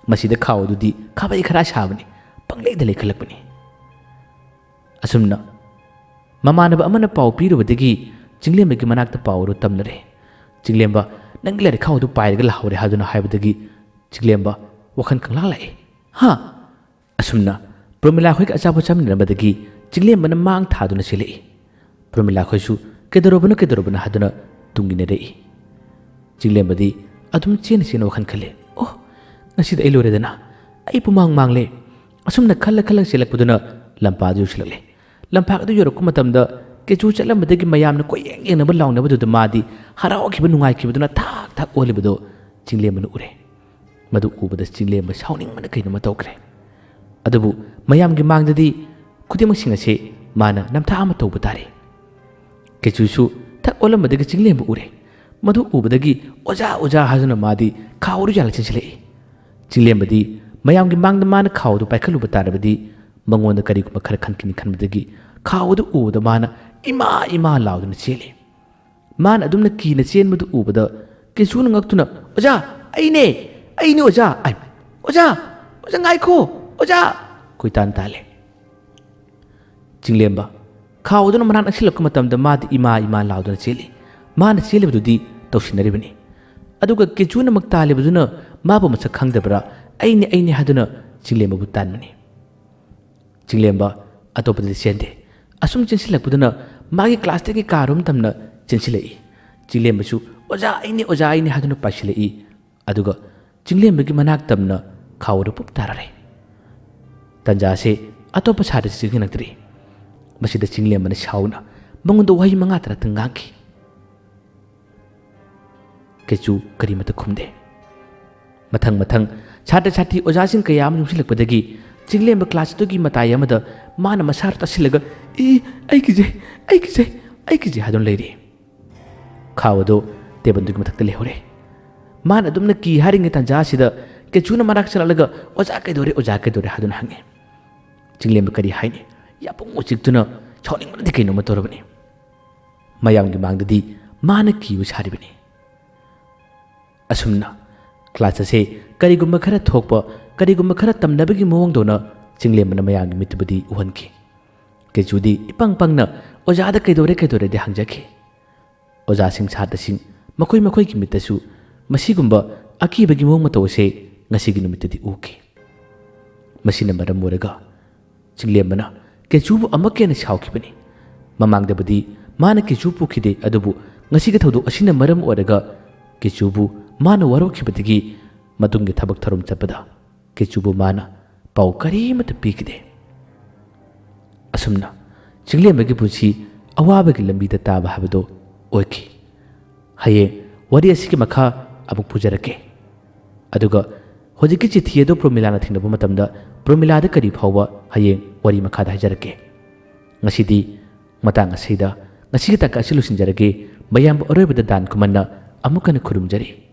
ꯃꯁꯤꯗ ꯈꯥꯎ ꯑꯗꯨꯗꯤ ꯈꯥꯕꯩ ꯈꯔꯥ ꯁꯥꯕꯅꯤ, ꯄꯪꯂꯩꯗ ꯂꯩꯈꯠꯂꯛꯄꯅꯤ꯫ ꯑꯁꯨꯝꯅ ꯃꯃꯥꯟꯅꯕ ꯑꯃꯅ ꯄꯥꯎ ꯄꯤꯔꯨꯕꯗꯒꯤ ꯆꯤꯡꯂꯦꯝꯕꯒꯤ ꯃꯅꯥꯛꯇ ꯄꯥꯎ ꯑꯗꯨ ꯇꯝꯂꯔꯦ꯫ "ꯆꯤꯡꯂꯦꯝꯕ, ꯅꯪꯒꯤ ꯂꯥꯏꯔꯤꯛ ꯈꯥꯎ ꯑꯗꯨ ꯄꯥꯏꯔꯒ ꯂꯥꯛꯍꯧꯔꯦ" ꯍꯥꯏꯗꯨꯅ ꯍꯥꯏꯕꯗꯒꯤ ꯆꯤꯡꯂꯦꯝꯕ ꯋꯥꯈꯜ ꯈꯪꯂꯥꯡ ꯂꯥꯛꯏ꯫ "ꯍꯥ?" ꯑꯁꯨꯝꯅ ꯄ꯭ꯔꯃꯤꯂꯥ ꯈꯣꯏꯒ ꯑꯆꯥꯄꯣꯠ ꯆꯥꯃꯤꯟꯅꯔꯝꯕꯗꯒꯤ ꯆꯤꯡꯂꯦꯝꯕꯅ ꯃꯥꯡ ꯊꯥꯗꯨꯅ ꯆꯦꯜꯂꯛꯏ꯫ ꯄ꯭ꯔꯃꯤꯂꯥ ꯈꯣꯏꯁꯨ "ꯀꯩꯗꯧꯔꯕꯅꯣ, ꯀꯩꯗꯧꯔꯕꯅꯣ?" ꯍꯥꯏꯗꯨꯅ ꯇꯨꯡ ꯏꯟꯅꯔꯛꯏ꯫ ꯆꯤꯡꯂꯦꯝꯕꯗꯤ ꯑꯗꯨꯝ ꯆꯦꯟꯅ ꯆꯦꯟꯅ ꯋꯥꯈꯜ ꯈꯜꯂꯤ꯫ "ꯑꯣ, ꯉꯁꯤꯗꯤ ꯑꯩ ꯂꯣꯏꯔꯦꯗꯅ꯫ ꯑꯩ ꯄꯨꯃꯥꯡ ꯃꯥꯡꯂꯦ꯫ ꯑꯁꯨꯝꯅ ꯈꯜꯂ ꯈꯜꯂ ꯆꯦꯜꯂꯛꯄꯗꯨꯅ ꯂꯝꯄꯥꯛ ꯑꯗꯨ ꯌꯧꯁꯤꯜꯂꯛꯂꯦ꯫ ꯂꯝꯄꯥꯛ ꯑꯗꯨ ꯌꯧꯔꯛꯄ ꯃꯇꯝꯗ ꯀꯦꯆꯨ ꯆꯠꯂꯝꯕꯗꯒꯤ ꯃꯌꯥꯝꯅ ꯀꯣꯏꯌꯦꯡ ꯌꯦꯡꯅꯕ ꯂꯥꯎꯅꯕꯗꯨꯗ ꯃꯥꯗꯤ ꯍꯔꯥꯎꯈꯤꯕ ꯅꯨꯡꯉꯥꯏꯈꯤꯕꯗꯨꯅ ꯊꯥꯛ ꯊꯥꯛ ꯑꯣꯜꯂꯤꯕꯗꯨ ꯆꯤꯡꯂꯦꯝꯕꯅ ꯎꯔꯦ꯫ ꯃꯗꯨ ꯎꯕꯗ ꯆꯤꯡꯂꯦꯝꯕ ꯁꯥꯎꯅꯤꯡꯕꯅ ꯀꯩꯅꯣꯃ ꯇꯧꯈ꯭ꯔꯦ꯫ ꯑꯗꯨꯕꯨ ꯃꯌꯥꯝꯒꯤ ꯃꯥꯡꯗꯗꯤ ꯈꯨꯗꯤꯡꯃꯛꯁꯤꯡ ꯑꯁꯤ ꯃꯥꯅ ꯅꯝꯊꯥꯛ ꯑꯃ ꯇꯧꯕ ꯇꯥꯔꯦ꯫ ꯀꯦꯆꯨꯁꯨ ꯊꯛ ꯑꯣꯜꯂꯝꯕꯗꯒꯤ ꯆꯤꯡꯂꯦꯝꯕ ꯎꯔꯦ꯫ ꯃꯗꯨ ꯎꯕꯗꯒꯤ "ꯑꯣꯖꯥ, ꯑꯣꯖꯥ" ꯍꯥꯏꯗꯨꯅ ꯃꯥꯗꯤ ꯈꯥꯎ ꯑꯗꯨ ꯌꯥꯜꯂ ꯆꯦꯟꯁꯤꯜꯂꯛꯏ꯫ ꯆꯤꯡꯂꯦꯝꯕꯗꯤ ꯃꯌꯥꯝꯒꯤ ꯃꯥꯡꯗ ꯃꯥꯅ ꯈꯥꯎ ꯑꯗꯨ ꯄꯥꯏꯈꯠꯂꯨꯕ ꯇꯥꯔꯕꯗꯤ ꯃꯉꯣꯟꯗ ꯀꯔꯤꯒꯨꯝꯕ ꯈꯔ ꯈꯟꯈꯤꯅꯤ ꯈꯟꯕꯗꯒꯤ ꯈꯥꯎ ꯑꯗꯨ ꯎꯕꯗ ꯃꯥꯅ "ꯏꯃꯥ, ꯏꯃꯥ" ꯂꯥꯎꯗꯨꯅ ꯆꯦꯜꯂꯤ꯫ ꯃꯥꯅ ꯑꯗꯨꯝꯅ ꯀꯤꯅ ꯆꯦꯟꯕꯗꯨ ꯎꯕꯗ ꯀꯦꯆꯨꯅ ꯉꯛꯇꯨꯅ "ꯑꯣꯖꯥ, ꯑꯩꯅꯦ, ꯑꯩꯅꯦ ꯑꯣꯖꯥ! ꯑꯥꯏ, ꯑꯣꯖꯥ, ꯑꯣꯖꯥ ꯉꯥꯏꯈꯣ, ꯑꯣꯖꯥ!" ꯀꯣꯏꯇꯥꯟ ꯇꯥꯜꯂꯦ꯫ ꯆꯤꯡꯂꯦꯝꯕ ꯈꯥꯎ ꯑꯗꯨꯅ ꯃꯅꯥꯛ ꯅꯛꯁꯤꯜꯂꯛꯄ ꯃꯇꯝꯗ ꯃꯥꯗꯤ "ꯏꯃꯥ, ꯏꯃꯥ" ꯂꯥꯎꯗꯨꯅ ꯆꯦꯜꯂꯤ꯫ ꯃꯥꯅ ꯆꯦꯜꯂꯤꯕꯗꯨꯗꯤ ꯇꯧꯁꯤꯟꯅꯔꯤꯕꯅꯤ꯫ ꯑꯗꯨꯒ ꯀꯦꯆꯨꯅ ꯃꯛ ꯇꯥꯜꯂꯤꯕꯗꯨꯅ ꯃꯥꯕꯨ ꯃꯁꯛ ꯈꯪꯗꯕ꯭ꯔꯥ? "ꯑꯩꯅꯦ, ꯑꯩꯅꯦ" ꯍꯥꯏꯗꯨꯅ ꯆꯤꯡꯂꯦꯝꯕꯕꯨ ꯇꯥꯟꯕꯅꯤ꯫ ꯆꯤꯡꯂꯦꯝꯕ ꯑꯇꯣꯞꯄꯗꯗꯤ ꯆꯦꯟꯗꯦ꯫ ꯑꯁꯨꯝ ꯆꯦꯟꯁꯤꯜꯂꯛꯄꯗꯨꯅ ꯃꯥꯒꯤ ꯀ꯭ꯂꯥꯁꯇꯒꯤ ꯀꯥ ꯔꯨꯝ ꯇꯝꯅ ꯆꯦꯟꯁꯤꯜꯂꯛꯏ꯫ ꯆꯤꯡꯂꯦꯝꯕꯁꯨ "ꯑꯣꯖꯥ ꯑꯩꯅꯦ, ꯑꯣꯖꯥ ꯑꯩꯅꯦ" ꯍꯥꯏꯗꯨꯅ ꯄꯥꯏꯁꯤꯜꯂꯛꯏ꯫ ꯑꯗꯨꯒ ꯆꯤꯡꯂꯦꯝꯕꯒꯤ ꯃꯅꯥꯛ ꯇꯝꯅ ꯈꯥꯎꯗꯨ ꯄꯨꯞ ꯇꯥꯔꯔꯦ꯫ ꯇꯟꯖꯥꯁꯦ ꯑꯇꯣꯞꯄ ꯁꯥꯇ꯭ꯔꯁꯤ ꯆꯦꯟꯁꯤꯜꯂꯛꯇ꯭ꯔꯤ꯫ ꯃꯁꯤꯗ ꯆꯤꯡꯂꯦꯝꯕꯅ ꯁꯥꯎꯅ ꯃꯉꯣꯟꯗ ꯋꯥꯍꯩ ꯃꯉꯥ ꯇꯔꯥꯇꯪ ꯉꯥꯡꯈꯤ꯫ ꯀꯩꯁꯨ ꯀꯔꯤꯃꯠꯇ ꯈꯨꯝꯗꯦ꯫ ꯃꯊꯪ ꯃꯊꯪ ꯁꯥꯇ꯭ꯔ ꯁꯥꯇ꯭ꯔꯤ ꯑꯣꯖꯥꯁꯤꯡ ꯀꯌꯥ ꯑꯃ ꯌꯨꯝꯁꯤꯜꯂꯛꯄꯗꯒꯤ ꯆꯤꯡꯂꯦꯝꯕ ꯀ꯭ꯂꯥꯁ ꯑꯗꯨꯒꯤ ꯃꯇꯥꯏ ꯑꯃꯗ ꯃꯥꯅ ꯃꯁꯥꯗ ꯇꯥꯁꯤꯜꯂꯒ "ꯏ, ꯑꯩ ꯀꯤꯖꯩ, ꯑꯩ ꯀꯤꯖꯩ, ꯑꯩ ꯀꯤꯖꯩ" ꯍꯥꯏꯗꯨꯅ ꯂꯩꯔꯤ꯫ ꯈꯥꯎ ꯑꯗꯨ ꯇꯦꯕꯜꯗꯨꯒꯤ ꯃꯊꯛꯇ ꯂꯩꯍꯧꯔꯦ꯫ ꯃꯥꯅ ꯑꯗꯨꯝꯅ ꯀꯤ ꯍꯥꯏꯔꯤꯉꯩ ꯇꯥꯟꯖꯥ ꯑꯁꯤꯗ ꯀꯦꯆꯨꯅ ꯃꯅꯥꯛ ꯆꯪꯂꯛꯂꯒ "ꯑꯣꯖꯥ ꯀꯩꯗꯧꯔꯦ, ꯑꯣꯖꯥ ꯀꯩꯗꯧꯔꯦ?" ꯍꯥꯏꯗꯨꯅ ꯍꯪꯉꯤ꯫ ꯆꯤꯡꯂꯦꯝꯕ ꯀꯔꯤ ꯍꯥꯏꯅꯤ? ꯌꯥꯄꯨꯡ ꯎꯆꯤꯛꯇꯨꯅ ꯁꯥꯎꯅꯤꯡꯕꯅꯗꯤ ꯀꯩꯅꯣꯝꯃ ꯇꯧꯔꯕꯅꯤ꯫ ꯃꯌꯥꯝꯒꯤ ꯃꯥꯡꯗꯗꯤ ꯃꯥꯅ ꯀꯤꯕ ꯁꯥꯔꯤꯕꯅꯤ꯫ ꯑꯁꯨꯝꯅ ꯀ꯭ꯂꯥꯁ ꯑꯁꯦ ꯀꯔꯤꯒꯨꯝꯕ ꯈꯔ ꯊꯣꯛꯄ, ꯀꯔꯤꯒꯨꯝꯕ ꯈꯔ ꯇꯝꯅꯕꯒꯤ ꯃꯑꯣꯡꯗꯧꯅ ꯆꯤꯡꯂꯦꯝꯕꯅ ꯃꯌꯥꯝꯒꯤ ꯃꯤꯠꯇꯨꯕꯨꯗꯤ ꯎꯍꯟꯈꯤ꯫ ꯀꯦꯆꯨꯗꯤ ꯏꯄꯪ ꯄꯪꯅ "ꯑꯣꯖꯥꯗ ꯀꯩꯗꯧꯔꯦ ꯀꯩꯗꯧꯔꯦꯗꯤ" ꯍꯪꯖꯈꯤ꯫ ꯑꯣꯖꯥꯁꯤꯡ ꯁꯥꯇ꯭ꯔꯁꯤꯡ ꯃꯈꯣꯏ ꯃꯈꯣꯏꯒꯤ ꯃꯤꯠꯇꯁꯨ ꯃꯁꯤꯒꯨꯝꯕ ꯑꯀꯤꯕꯒꯤ ꯃꯑꯣꯡ ꯃꯇꯧ ꯑꯁꯦ ꯉꯁꯤꯒꯤ ꯅꯨꯃꯤꯠꯇꯗꯤ ꯎꯈꯤ꯫ ꯃꯁꯤꯅ ꯃꯔꯝ ꯑꯣꯏꯔꯒ ꯆꯤꯡꯂꯦꯝꯕꯅ ꯀꯦꯆꯨꯕꯨ ꯑꯃꯨꯛꯀ ꯍꯦꯟꯅ ꯁꯥꯎꯈꯤꯕꯅꯤ꯫ ꯃꯃꯥꯡꯗꯕꯨꯗꯤ ꯃꯥꯅ ꯀꯦꯆꯨ ꯄꯨꯈꯤꯗꯦ, ꯑꯗꯨꯕꯨ ꯉꯁꯤꯒꯤ ꯊꯧꯗꯣꯛ ꯑꯁꯤꯅ ꯃꯔꯝ ꯑꯣꯏꯔꯒ ꯀꯦꯆꯨꯕꯨ ꯃꯥꯅ ꯋꯥꯔꯧꯈꯤꯕꯗꯒꯤ ꯃꯇꯨꯡꯒꯤ ꯊꯕꯛ ꯊꯧꯔꯝ ꯆꯠꯄꯗ ꯀꯦꯆꯨꯕꯨ ꯃꯥꯅ ꯄꯥꯎ ꯀꯔꯤꯃꯠꯇ ꯄꯤꯈꯤꯗꯦ꯫ ꯑꯁꯨꯝꯅ ꯆꯤꯡꯂꯦꯝꯕꯒꯤ ꯄꯨꯟꯁꯤ ꯑꯋꯥꯕꯒꯤ ꯂꯝꯕꯤꯗ ꯇꯥꯕ ꯍꯥꯏꯕꯗꯨ ꯑꯣꯏꯈꯤ꯫ ꯍꯌꯦꯡ ꯋꯥꯔꯤ ꯑꯁꯤꯒꯤ ꯃꯈꯥ ꯑꯃꯨꯛ ꯄꯨꯖꯔꯛꯀꯦ꯫ ꯑꯗꯨꯒ ꯍꯧꯖꯤꯛꯀꯤ ꯆꯤꯊꯤ ꯑꯗꯨ ꯄ꯭ꯔꯣꯃꯤꯂꯥꯅ ꯊꯦꯡꯅꯕ ꯃꯇꯝꯗ ꯄ꯭ꯔꯣꯃꯤꯂꯥꯗ ꯀꯔꯤ ꯐꯥꯎꯕ ꯍꯌꯦꯡ ꯋꯥꯔꯤ ꯃꯈꯥꯗ ꯍꯥꯏꯖꯔꯛꯀꯦ꯫ ꯉꯁꯤꯗꯤ ꯃꯇꯥꯡ ꯑꯁꯤꯗ ꯉꯁꯤꯒꯤ ꯇꯥꯡꯀꯛ ꯑꯁꯤ ꯂꯣꯏꯁꯤꯟꯖꯔꯒꯦ꯫ ꯃꯌꯥꯝꯕꯨ ꯑꯔꯣꯏꯕꯗ ꯗꯥꯟ ꯈꯨꯃꯟꯅ ꯑꯃꯨꯛ ꯍꯟꯅ ꯈꯨꯔꯨꯝꯖꯔꯤ꯫